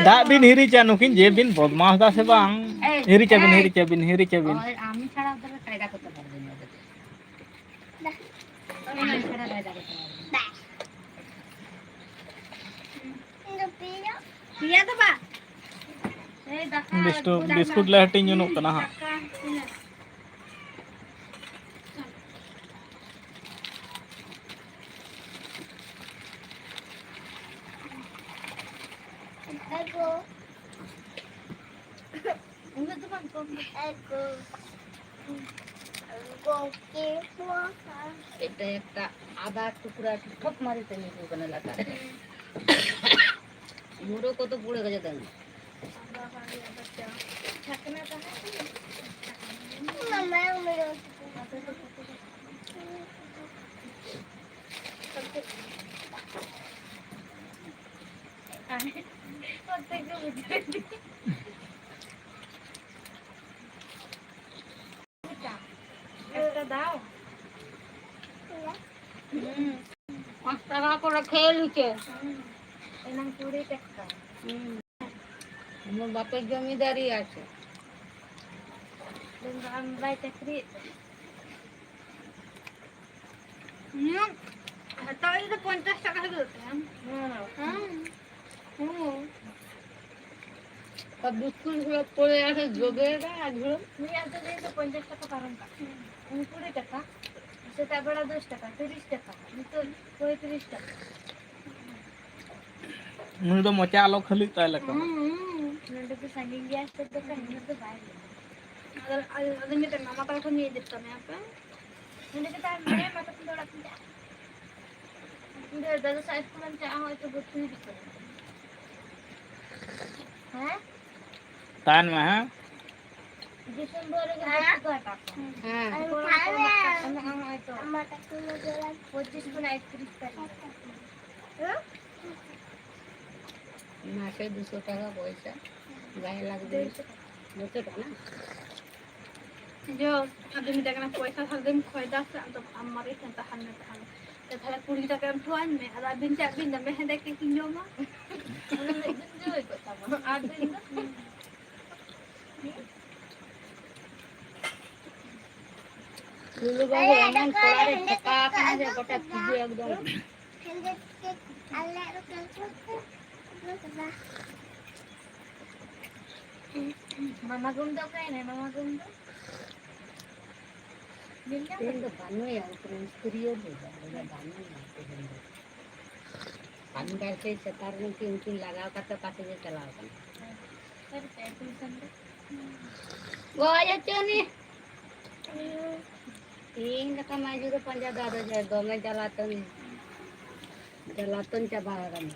ᱫᱟᱜ ᱵᱤᱱ ᱦᱤᱨᱤᱡᱟ, ᱱᱩᱠᱤᱱ ᱡᱮ ᱵᱤᱱ ᱵᱚᱫᱢᱟᱥ ᱫᱟ ᱥᱮ ᱵᱟᱝ? ᱦᱤᱨᱤᱡᱟᱵᱤᱱ, ᱦᱤᱨᱤᱡᱟᱵᱤᱱ, ᱦᱤᱨᱤᱡᱟᱵᱤᱱ᱾ ᱯᱮᱭᱟ ᱫᱚ ᱵᱟᱝ᱾ ᱵᱤᱥᱠᱩᱴ, ᱵᱤᱥᱠᱩᱴ ᱞᱮ ᱦᱟᱹᱴᱤᱧ ᱡᱚᱱᱚᱜ ᱠᱟᱱᱟ ᱦᱟᱸᱜ᱾ ᱩᱱᱟᱹᱜ ᱫᱚ ᱵᱟᱝ ᱠᱚᱢ᱾ ᱮᱠ, ᱫᱩ, ᱛᱤᱱ, ᱪᱟᱨ, ᱯᱟᱸᱪ, ᱪᱷᱚᱭ, ᱥᱟᱛ᱾ এটা একটা আদা টুকরা ঠপ মারি তো নিচে ওখানে লাগা। মুড়ো কত পুড়ে গেছে দেখ। মামা, মুড়ো। একটা দাও। হুম। পাঁচ টাকা করে খেয়ে নিচ্ছে। হুম। এনাম কুড়ি টাকা। হুম। আমার বাপের জমিদারি আছে। ᱵᱟᱭ ᱪᱟᱹᱠᱨᱤᱭᱮᱫ ᱛᱟᱦᱮᱸᱫ᱾ ᱦᱩᱸ᱾ ᱦᱟᱛᱟᱣ ᱤᱫᱤ ᱫᱚ ᱯᱚᱧᱪᱟᱥ ᱴᱟᱠᱟ ᱦᱩᱭᱩᱜ ᱛᱟᱭᱟ᱾ ᱦᱮᱸ᱾ ᱦᱩᱸ᱾ ᱦᱩᱸ᱾ ᱟᱨ ᱵᱤᱥᱠᱩᱴ ᱜᱩᱞᱳ ᱯᱚᱲᱮ ᱟᱨ ᱡᱚᱵᱮ ᱨᱮ ᱟᱨ ᱡᱚᱢ᱾ ᱢᱤᱫ ᱟᱹᱛᱩ ᱨᱮ ᱫᱚ ᱯᱚᱧᱪᱟᱥ ᱴᱟᱠᱟ ᱯᱟᱨᱚᱢ ᱠᱟᱜ᱾ ᱦᱩᱸ᱾ ᱠᱩᱲᱤ ᱴᱟᱠᱟ᱾ ᱥᱮᱛᱟᱜ ᱵᱮᱲᱟ ᱫᱚᱥ ᱴᱟᱠᱟ, ᱛᱤᱨᱤᱥ ᱴᱟᱠᱟ᱾ ᱱᱤᱛᱚᱜ ᱯᱚᱸᱭᱛᱨᱤᱥ ᱴᱟᱠᱟ᱾ ᱩᱱᱤ ᱫᱚ ᱢᱚᱪᱟ ᱟᱞᱚ ᱠᱷᱟᱹᱞᱤᱜ ᱛᱟᱭ ᱞᱮᱠᱟ᱾ ᱦᱩᱸ, ᱦᱩᱸ᱾ ᱱᱚᱰᱮ ᱫᱚ ᱥᱟᱺᱜᱤᱧ ᱜᱮᱭᱟ ᱥᱮ, ᱫᱚᱠᱟᱱ ᱩᱱᱟᱹᱜ ᱫᱚ ᱵᱟᱭ ᱞᱟᱹᱭᱟ᱾ ᱟᱫᱚ, ᱟᱫᱚ, ᱟᱫᱚ ᱢᱤᱫᱴᱮᱱ ᱢᱟᱢᱟ ᱛᱟᱠᱚ ᱴᱷᱮᱱ ᱤᱧ ᱤᱫᱤ ᱠᱟᱢᱮᱭᱟ ᱯᱮ᱾ ᱱᱚᱰᱮ ᱜᱮ ᱛᱟᱦᱮᱱ ᱢᱮ, ᱢᱟ ᱛᱟᱹᱠᱤᱱ ᱫᱚ ᱚᱲᱟᱜ ᱠᱤᱱ ᱪᱟᱞᱟᱜᱼᱟ᱾ ᱤᱧ ᱫᱚ ᱫᱟᱫᱟ ᱥᱟᱶ ᱤᱥᱠᱩᱞᱮᱢ ᱪᱟᱞᱟᱜᱼᱟ, ᱦᱚᱸᱜᱼᱚᱭ ᱛᱚ ᱵᱷᱚᱨᱛᱤ ᱦᱤᱡᱩᱜ ᱠᱟᱱᱟ᱾ ᱦᱮᱸ? ᱛᱟᱦᱮᱱ ᱢᱮ, ᱦᱮᱸ? ᱰᱤᱥᱮᱢᱵᱚᱨ ᱨᱮᱜᱮ ᱵᱷᱚᱨᱛᱤ ᱠᱚ ᱦᱟᱛᱟᱣ ᱠᱚᱣᱟ᱾ ᱦᱮᱸ᱾ ᱟᱨ ᱛᱟᱦᱞᱮ ᱦᱚᱸᱜᱼᱚᱭ ᱛᱚ᱾ ᱯᱚᱸᱪᱤᱥ ᱠᱷᱚᱱᱟᱜ ᱮᱠᱛᱨᱤᱥ ᱛᱟᱹᱨᱤᱠᱷ᱾ ᱦᱮᱸ? ᱢᱟᱥᱮ ᱫᱩᱥᱚ ᱴᱟᱠᱟ ᱯᱚᱭᱥᱟ, ᱵᱟᱭ ᱞᱟᱜᱽ ᱫᱤᱱ᱾ ᱫᱩᱥᱚ ᱴᱟᱠᱟ᱾ ᱫᱩᱥᱚ ᱴᱟᱠᱟ ᱱᱟ? ᱡᱚ, ᱟᱫᱚ ᱢᱮᱛᱟᱭ ᱠᱟᱱᱟ, "ᱯᱚᱭᱥᱟ ᱥᱟᱨᱫᱤᱱ ᱠᱷᱚᱭ ᱫᱟ ᱥᱮ, ᱟᱢ ᱫᱚ ᱟᱢ ᱢᱟᱨᱮ ᱴᱷᱮᱱ ᱛᱟᱦᱮᱱ ᱢᱮ, ᱛᱟᱦᱮᱱ ᱢᱮ᱾ ᱛᱟᱦᱞᱮ ᱠᱩᱲᱤ ᱴᱟᱠᱟ ᱮᱢ ᱦᱚᱴᱚᱣᱟᱹᱧ ᱢᱮ, ᱟᱫᱚ ᱟᱹᱵᱤᱱ ᱪᱮᱫ ᱵᱤᱱ ᱫᱚᱢᱮ ᱦᱮᱸᱫᱮ ᱠᱮᱠ ᱤᱧ ᱡᱚᱢᱟ?" ᱚᱱᱟ ᱢᱤᱫ ᱫᱤᱱ ᱡᱚᱢ ᱦᱩᱭ ᱠᱚᱜ ᱛᱟᱢᱟ, ᱟᱨ ᱫᱤᱱ ᱫᱚ? ᱞᱩᱞᱩ ᱵᱟᱹᱵᱩ ᱮᱢᱚᱱ ᱠᱚᱲᱟ ᱨᱮ ᱴᱷᱚᱠᱟ ᱟᱠᱟᱱᱟ ᱡᱮ ᱜᱚᱴᱟ ᱛᱤᱡᱩ ᱮᱠᱫᱚᱢ᱾ ᱢᱟᱢᱟ ᱜᱩᱢ ᱫᱚ ᱚᱠᱟᱭᱮᱱᱟᱭ, ᱢᱟᱢᱟ ᱜᱩᱢ ᱫᱚ? ᱧᱮᱞ ᱧᱟᱢ ᱛᱮᱦᱮᱧ ᱫᱚ ᱵᱟᱹᱱᱩᱭᱟ, ᱩᱱᱠᱤᱱ ᱢᱤᱥᱛᱨᱤᱭᱟᱹ ᱫᱚ ᱵᱟᱹᱱᱩᱭᱟ ᱛᱮᱦᱮᱧ ᱫᱚ᱾ ᱠᱟᱹᱢᱤ ᱠᱟᱡᱽ ᱥᱮ ᱥᱮᱛᱟᱜ ᱨᱮ ᱩᱱᱠᱤᱱ, ᱩᱱᱠᱤᱱ ᱞᱟᱜᱟᱣ ᱠᱟᱛᱮ ᱚᱠᱟ ᱛᱮᱜᱮ ᱪᱟᱞᱟᱣ ᱠᱟᱱᱟ᱾ ᱜᱚᱡ ᱦᱚᱪᱚᱱᱤ᱾ ᱛᱮᱦᱮᱧ ᱞᱮᱠᱟ ᱢᱟᱹᱡᱷᱤ ᱫᱚ ᱯᱟᱸᱡᱟ ᱫᱚ ᱟᱫᱚ ᱡᱮ ᱫᱚᱢᱮ ᱡᱟᱞᱟᱛᱚᱱ, ᱡᱟᱞᱟᱛᱚᱱ ᱪᱟᱵᱟ ᱟᱠᱟᱱᱟ᱾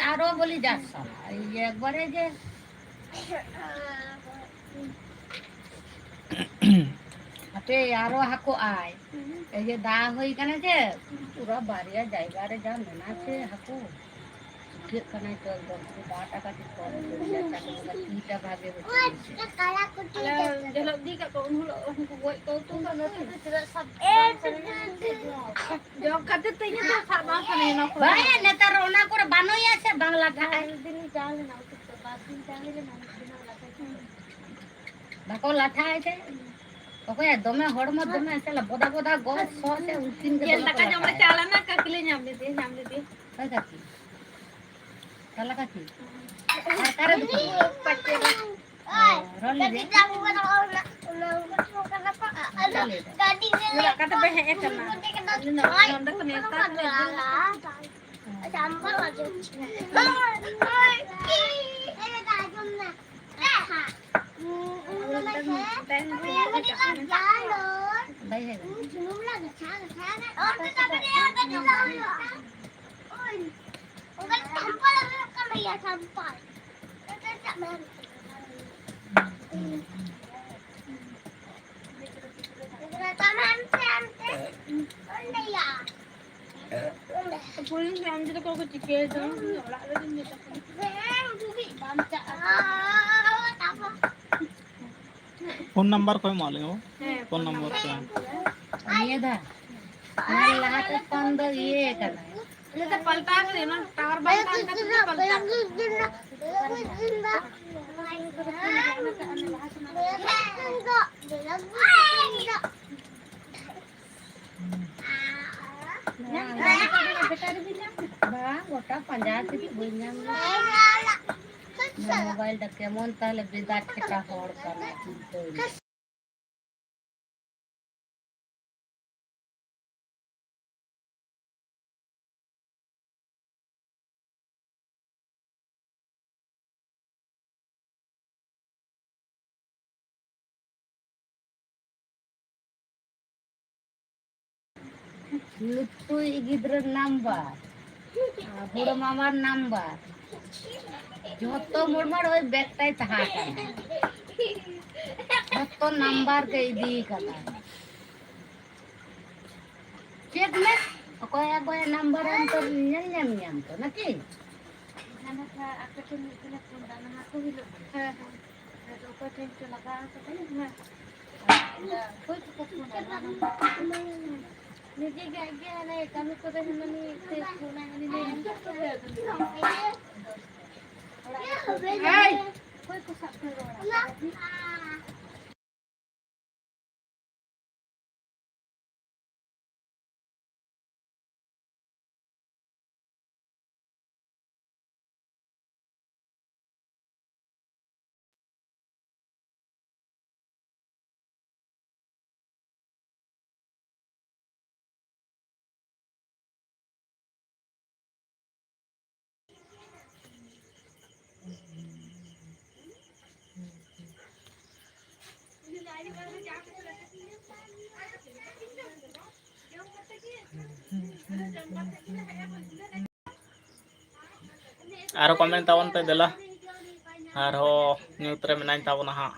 ᱟᱨᱚ ᱵᱚᱞᱤ ᱡᱟ ᱥᱟᱞᱟ, ᱤᱭᱟᱹ ᱮᱠᱵᱟᱨᱮ ᱡᱮ ᱦᱟᱯᱮ ᱟᱨᱚ ᱦᱟᱹᱠᱩ ᱟᱭ᱾ ᱮᱭ ᱡᱮ ᱫᱟᱜ ᱦᱩᱭ ᱠᱟᱱᱟ ᱡᱮ, ᱯᱩᱨᱟᱹ ᱵᱟᱨᱭᱟ ᱡᱟᱭᱜᱟ ᱨᱮ ᱡᱟ ᱢᱮᱱᱟᱜ ᱥᱮ ᱦᱟᱹᱠᱩ᱾ ᱥᱩᱠᱷᱤᱭᱟᱹᱜ ᱠᱟᱱᱟᱭ ᱛᱚ ᱮᱠᱫᱚᱢ, ᱯᱩᱨᱟᱹ ᱫᱟᱜ ᱴᱟᱜ ᱠᱟᱹᱴᱤᱡ ᱠᱚᱢ ᱧᱚᱜ ᱜᱮᱭᱟ, ᱪᱟᱸᱫᱳ ᱵᱚᱸᱜᱟ ᱛᱤ ᱴᱟ ᱵᱷᱟᱜᱮ ᱦᱚᱪᱚᱭ ᱢᱮᱥᱮ᱾ ᱟᱞᱮ ᱡᱮ ᱦᱤᱞᱳᱜ ᱤᱫᱤ ᱠᱟᱜ ᱠᱚᱣᱟ, ᱩᱱ ᱦᱤᱞᱳᱜ ᱩᱱᱠᱩ ᱜᱚᱡ ᱠᱚ ᱩᱛᱩ ᱠᱟᱜ ᱠᱚᱣᱟ᱾ ᱡᱚᱢ ᱠᱷᱟᱹᱛᱤᱨ ᱛᱮ ᱤᱧ ᱦᱚᱸ ᱥᱟᱵ ᱵᱟᱝ ᱥᱟᱱᱟᱧᱟ ᱱᱚᱣᱟ ᱠᱚᱨᱮ᱾ ᱵᱟᱝ, ᱱᱮᱛᱟᱨ ᱚᱱᱟ ᱠᱚᱨᱮ ᱵᱟᱹᱱᱩᱭᱟ ᱥᱮ ᱵᱟᱝ ᱞᱟᱴᱷᱟᱜᱼᱟᱭ᱾ ᱵᱟᱨ ᱫᱤᱱ ᱤᱧ ᱪᱟᱞᱟᱣ ᱞᱮᱱᱟ, ᱩᱛᱩ ᱠᱚ, ᱵᱟᱨ ᱫᱤᱱ ᱪᱟᱞᱟᱣ ᱞᱮᱱᱟ, ᱩᱱᱠᱤᱱ ᱦᱚᱸ ᱞᱟᱴᱷᱟ ᱠᱤᱱ᱾ ᱵᱟᱠᱚ ᱞᱟᱴᱷᱟᱜᱼᱟ ᱥᱮ? ᱚᱠᱚᱭᱟᱜ ᱫᱚᱢᱮ ᱦᱚᱲᱢᱚ ᱫᱚᱢᱮ ᱥᱟᱞᱟ ᱵᱚᱫᱟ ᱵᱚᱫᱟ ᱜᱚᱡ ᱥᱚ ᱥᱮ ᱩᱱᱠᱤᱱ ᱜᱮ ᱡᱤᱞ ᱫᱚᱢᱮ ᱠᱚ ᱫᱟᱠᱟ ᱡᱚᱢ ᱞᱮ ᱞᱟᱴᱷᱟᱜᱼᱟ᱾ ᱪᱟᱞᱟᱣ ᱞᱮᱱᱟ, ᱠᱟᱹᱠᱤ ᱞᱮ ᱧᱟᱢ ᱞᱮᱫᱮᱭᱟ, ᱧᱟᱢ ᱞᱮᱫᱮᱭᱟ᱾ ᱚᱠᱚᱭ ᱠᱟᱹᱠᱤ? ᱛᱟᱞᱟ ᱠᱟᱹᱠᱤ? ᱟᱨ ᱚᱠᱟᱨᱮ ᱫᱚᱠᱟᱱ ᱢᱮᱱᱟᱜᱼᱟ? ᱚ, ᱨᱚᱲ ᱞᱮᱜᱮ᱾ ᱪᱮᱫ ᱞᱟᱹᱭ ᱫᱟ? ᱚᱠᱟ ᱛᱮᱯᱮ ᱦᱮᱡ ᱟᱠᱟᱱᱟ? ᱱᱚᱰᱮ ᱠᱚ ᱱᱮᱣᱛᱟ ᱠᱚᱣᱟ, ᱤᱫᱤ ᱞᱮᱠᱟ᱾ ᱵᱟᱭ ᱦᱮᱡ ᱟᱠᱟᱱᱟ᱾ ᱯᱩᱞᱤᱥ ᱟᱢ ᱡᱚᱛᱚ ᱠᱚ ᱪᱤᱠᱟᱹᱭᱮᱫᱟ? ᱚᱲᱟᱜ ᱨᱮᱜᱮ ᱢᱮᱛᱟ ᱠᱚᱣᱟ᱾ ᱯᱷᱳᱱ ᱱᱟᱢᱵᱟᱨ ᱠᱚ ᱮᱢᱟᱜ ᱞᱤᱧᱟ, ᱦᱮᱸ, ᱯᱷᱳᱱ ᱯᱷᱳᱱ ᱱᱟᱢᱵᱟᱨ ᱱᱟᱢᱵᱟᱨ ᱠᱚ᱾ ᱮᱢ᱾ ᱱᱤᱭᱟᱹ ᱫᱷᱟᱣ? ᱱᱚᱣᱟ ᱞᱟᱦᱟᱛᱮ ᱯᱷᱳᱱ ᱫᱚ ᱤᱭᱟᱹ ᱠᱟᱱᱟ᱾ ᱤᱱᱟᱹ ᱛᱮ ᱯᱟᱞᱴᱟᱣ ᱠᱟᱹᱫᱟᱹᱧ, ᱚᱱᱟ ᱴᱟᱣᱟᱨ ᱵᱟᱝ ᱛᱟᱦᱮᱱ ᱠᱟᱱ ᱛᱤᱧᱟ, ᱯᱟᱞᱴᱟᱣ ᱠᱟᱹᱫᱟᱹᱧ᱾ ᱧᱟᱢ ᱠᱮᱫᱟ ᱯᱮ, ᱵᱮᱴᱟᱨᱤ ᱵᱤᱱ ᱧᱟᱢ ᱠᱮᱫᱟ? ᱵᱟᱝ, ᱜᱚᱴᱟ ᱯᱟᱸᱡᱟ ᱠᱮᱫᱟ, ᱵᱟᱹᱧ ᱧᱟᱢ ᱞᱮᱫᱟ᱾ ᱱᱚᱣᱟ ᱢᱳᱵᱟᱭᱤᱞ ᱫᱚ ᱠᱮᱢᱚᱱ ᱛᱟᱦᱞᱮ ᱵᱮᱫᱟ ᱴᱷᱮᱠᱟ ᱦᱚᱲ ᱠᱟᱱᱟ, ᱪᱤᱱᱛᱟᱹᱭ ᱢᱮ᱾ ᱞᱩᱛᱩᱭ ᱜᱤᱫᱽᱨᱟᱹ ᱱᱟᱢᱵᱟᱨ᱾ ᱟᱨ ᱵᱩᱲᱟᱹ ᱢᱟᱢᱟᱨ ᱱᱟᱢᱵᱟᱨ᱾ ᱡᱷᱚᱛᱚ ᱢᱳᱲ ᱢᱳᱲ ᱳᱭ ᱵᱮᱜᱽ ᱛᱟᱭ ᱛᱟᱦᱮᱸ ᱠᱟᱱᱟ᱾ ᱡᱷᱚᱛᱚ ᱱᱟᱢᱵᱟᱨ ᱜᱮ ᱤᱫᱤ ᱠᱟᱫᱟ᱾ ᱪᱮᱫ ᱢᱮ? ᱚᱠᱚᱭ ᱚᱠᱚᱭᱟᱜ ᱱᱟᱢᱵᱟᱨ ᱮᱢ ᱛᱚ ᱧᱮᱞ ᱧᱟᱢ ᱧᱟᱢ ᱛᱚ, ᱱᱟᱠᱤ? ᱦᱮᱸ, ᱦᱮᱸ, ᱟᱯᱮ ᱴᱷᱮᱱ ᱢᱤᱫ ᱫᱤᱱ ᱮ ᱯᱷᱳᱱ ᱫᱟ, ᱚᱱᱟ ᱦᱟᱹᱠᱩ ᱦᱤᱞᱳᱜ᱾ ᱦᱮᱸ, ᱦᱮᱸ᱾ ᱟᱫᱚ ᱚᱠᱚᱭ ᱴᱷᱮᱱ ᱪᱚ ᱞᱟᱜᱟᱣ ᱠᱟᱫᱟ, ᱦᱮᱸ᱾ ᱚᱠᱚᱭ ᱪᱚᱠᱚ ᱯᱷᱳᱱᱟ, ᱚᱱᱟ ᱱᱟᱢᱵᱟᱨ᱾ ᱱᱤᱡᱮ ᱜᱮ ᱟᱡ ᱜᱮ ᱦᱟᱱᱮ ᱠᱟᱹᱢᱤ ᱠᱚᱨᱮ ᱦᱟᱱᱟ ᱱᱤᱭᱟᱹ ᱛᱮ ᱯᱷᱳᱱᱟᱭ, ᱦᱟᱹᱱᱤ ᱱᱟᱹᱭ ᱮᱢ ᱠᱟᱜ ᱠᱚᱣᱟ᱾ ᱚᱲᱟᱜ ᱨᱮ ᱚᱠᱚᱭ ᱠᱚ ᱥᱟᱵ ᱠᱚ ᱨᱚᱲᱟ? ᱟᱨᱚ comment ᱛᱟᱵᱚᱱ ᱯᱮ ᱫᱮᱞᱟ, ᱟᱨᱦᱚᱸ ᱧᱩᱛ ᱨᱮ ᱢᱮᱱᱟᱧ ᱛᱟᱵᱚᱱᱟ ᱦᱟᱸᱜ᱾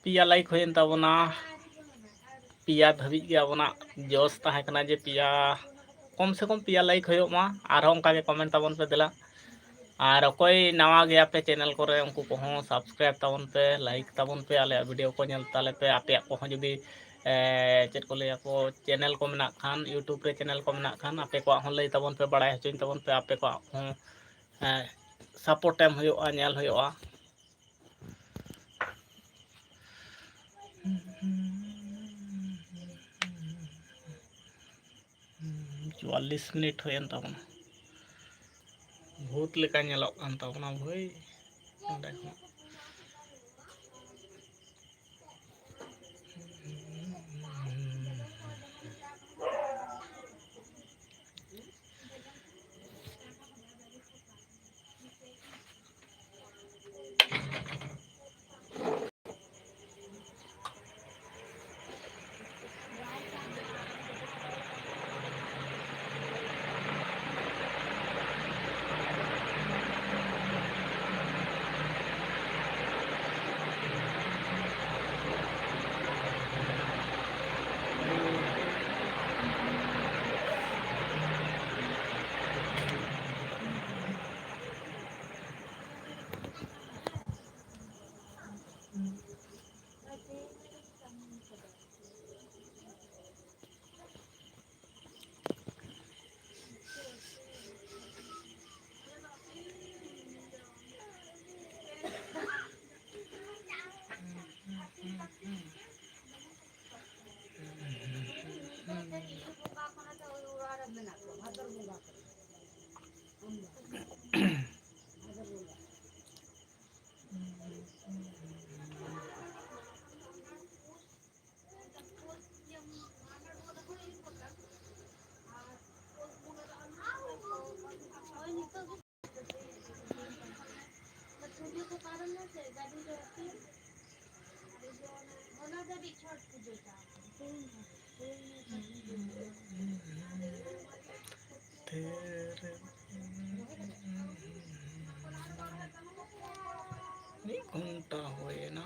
ᱯᱮᱭᱟ like ᱦᱩᱭᱮᱱ ᱛᱟᱵᱚᱱᱟ, ᱯᱮᱭᱟ ᱫᱷᱟᱹᱵᱤᱡ ᱜᱮ ᱟᱵᱚᱱᱟᱜ ᱡᱚᱥ ᱛᱟᱦᱮᱸ ᱠᱟᱱᱟ ᱡᱮ ᱯᱮᱭᱟ, ᱠᱚᱢ ᱥᱮ ᱠᱚᱢ ᱯᱮᱭᱟ like ᱦᱩᱭᱩᱜ ᱢᱟ᱾ ᱟᱨᱦᱚᱸ ᱚᱱᱠᱟ ᱜᱮ comment ᱛᱟᱵᱚᱱ ᱯᱮ ᱫᱮᱞᱟ᱾ ᱟᱨ ᱚᱠᱚᱭ ᱱᱟᱣᱟ ᱜᱮᱭᱟ ᱯᱮ channel ᱠᱚᱨᱮ, ᱩᱱᱠᱩ ᱠᱚᱦᱚᱸ subscribe ᱛᱟᱵᱚᱱ ᱯᱮ, like ᱛᱟᱵᱚᱱ ᱯᱮ, ᱟᱞᱮᱭᱟᱜ video ᱠᱚ ᱧᱮᱞ ᱛᱟᱞᱮ ᱯᱮ᱾ ᱟᱯᱮᱭᱟᱜ ᱠᱚᱦᱚᱸ ᱡᱩᱫᱤ, ᱮ, ᱪᱮᱫ ᱠᱚ ᱞᱟᱹᱭᱟ ᱠᱚ, channel ᱠᱚ ᱢᱮᱱᱟᱜ ᱠᱷᱟᱱ, YouTube ᱨᱮ channel ᱠᱚ ᱢᱮᱱᱟᱜ ᱠᱷᱟᱱ, ᱟᱯᱮ ᱠᱚᱣᱟᱜ ᱦᱚᱸ ᱞᱟᱹᱭ ᱛᱟᱵᱚᱱ ᱯᱮ, ᱵᱟᱲᱟᱭ ᱦᱚᱪᱚᱧ ᱛᱟᱵᱚᱱ ᱯᱮ, ᱟᱯᱮ ᱠᱚᱣᱟᱜ ᱦᱚᱸ, ᱮ, support ᱮᱢ ᱦᱩᱭᱩᱜᱼᱟ, ᱧᱮᱞ ᱦᱩᱭᱩᱜᱼᱟ᱾ ᱪᱩᱣᱟᱞᱞᱤᱥ ᱢᱤᱱᱤᱴ ᱦᱩᱭᱮᱱ ᱛᱟᱵᱚᱱᱟ᱾ ᱵᱷᱩᱛ ᱞᱮᱠᱟ ᱧᱮᱞᱚᱜ ᱠᱟᱱ ᱛᱟᱵᱚᱱᱟ ᱵᱷᱟᱹᱭ ᱱᱚᱸᱰᱮ ᱠᱷᱚᱱ᱾ ᱢᱤᱫ ᱜᱷᱚᱱᱴᱟ ᱦᱩᱭᱮᱱᱟ᱾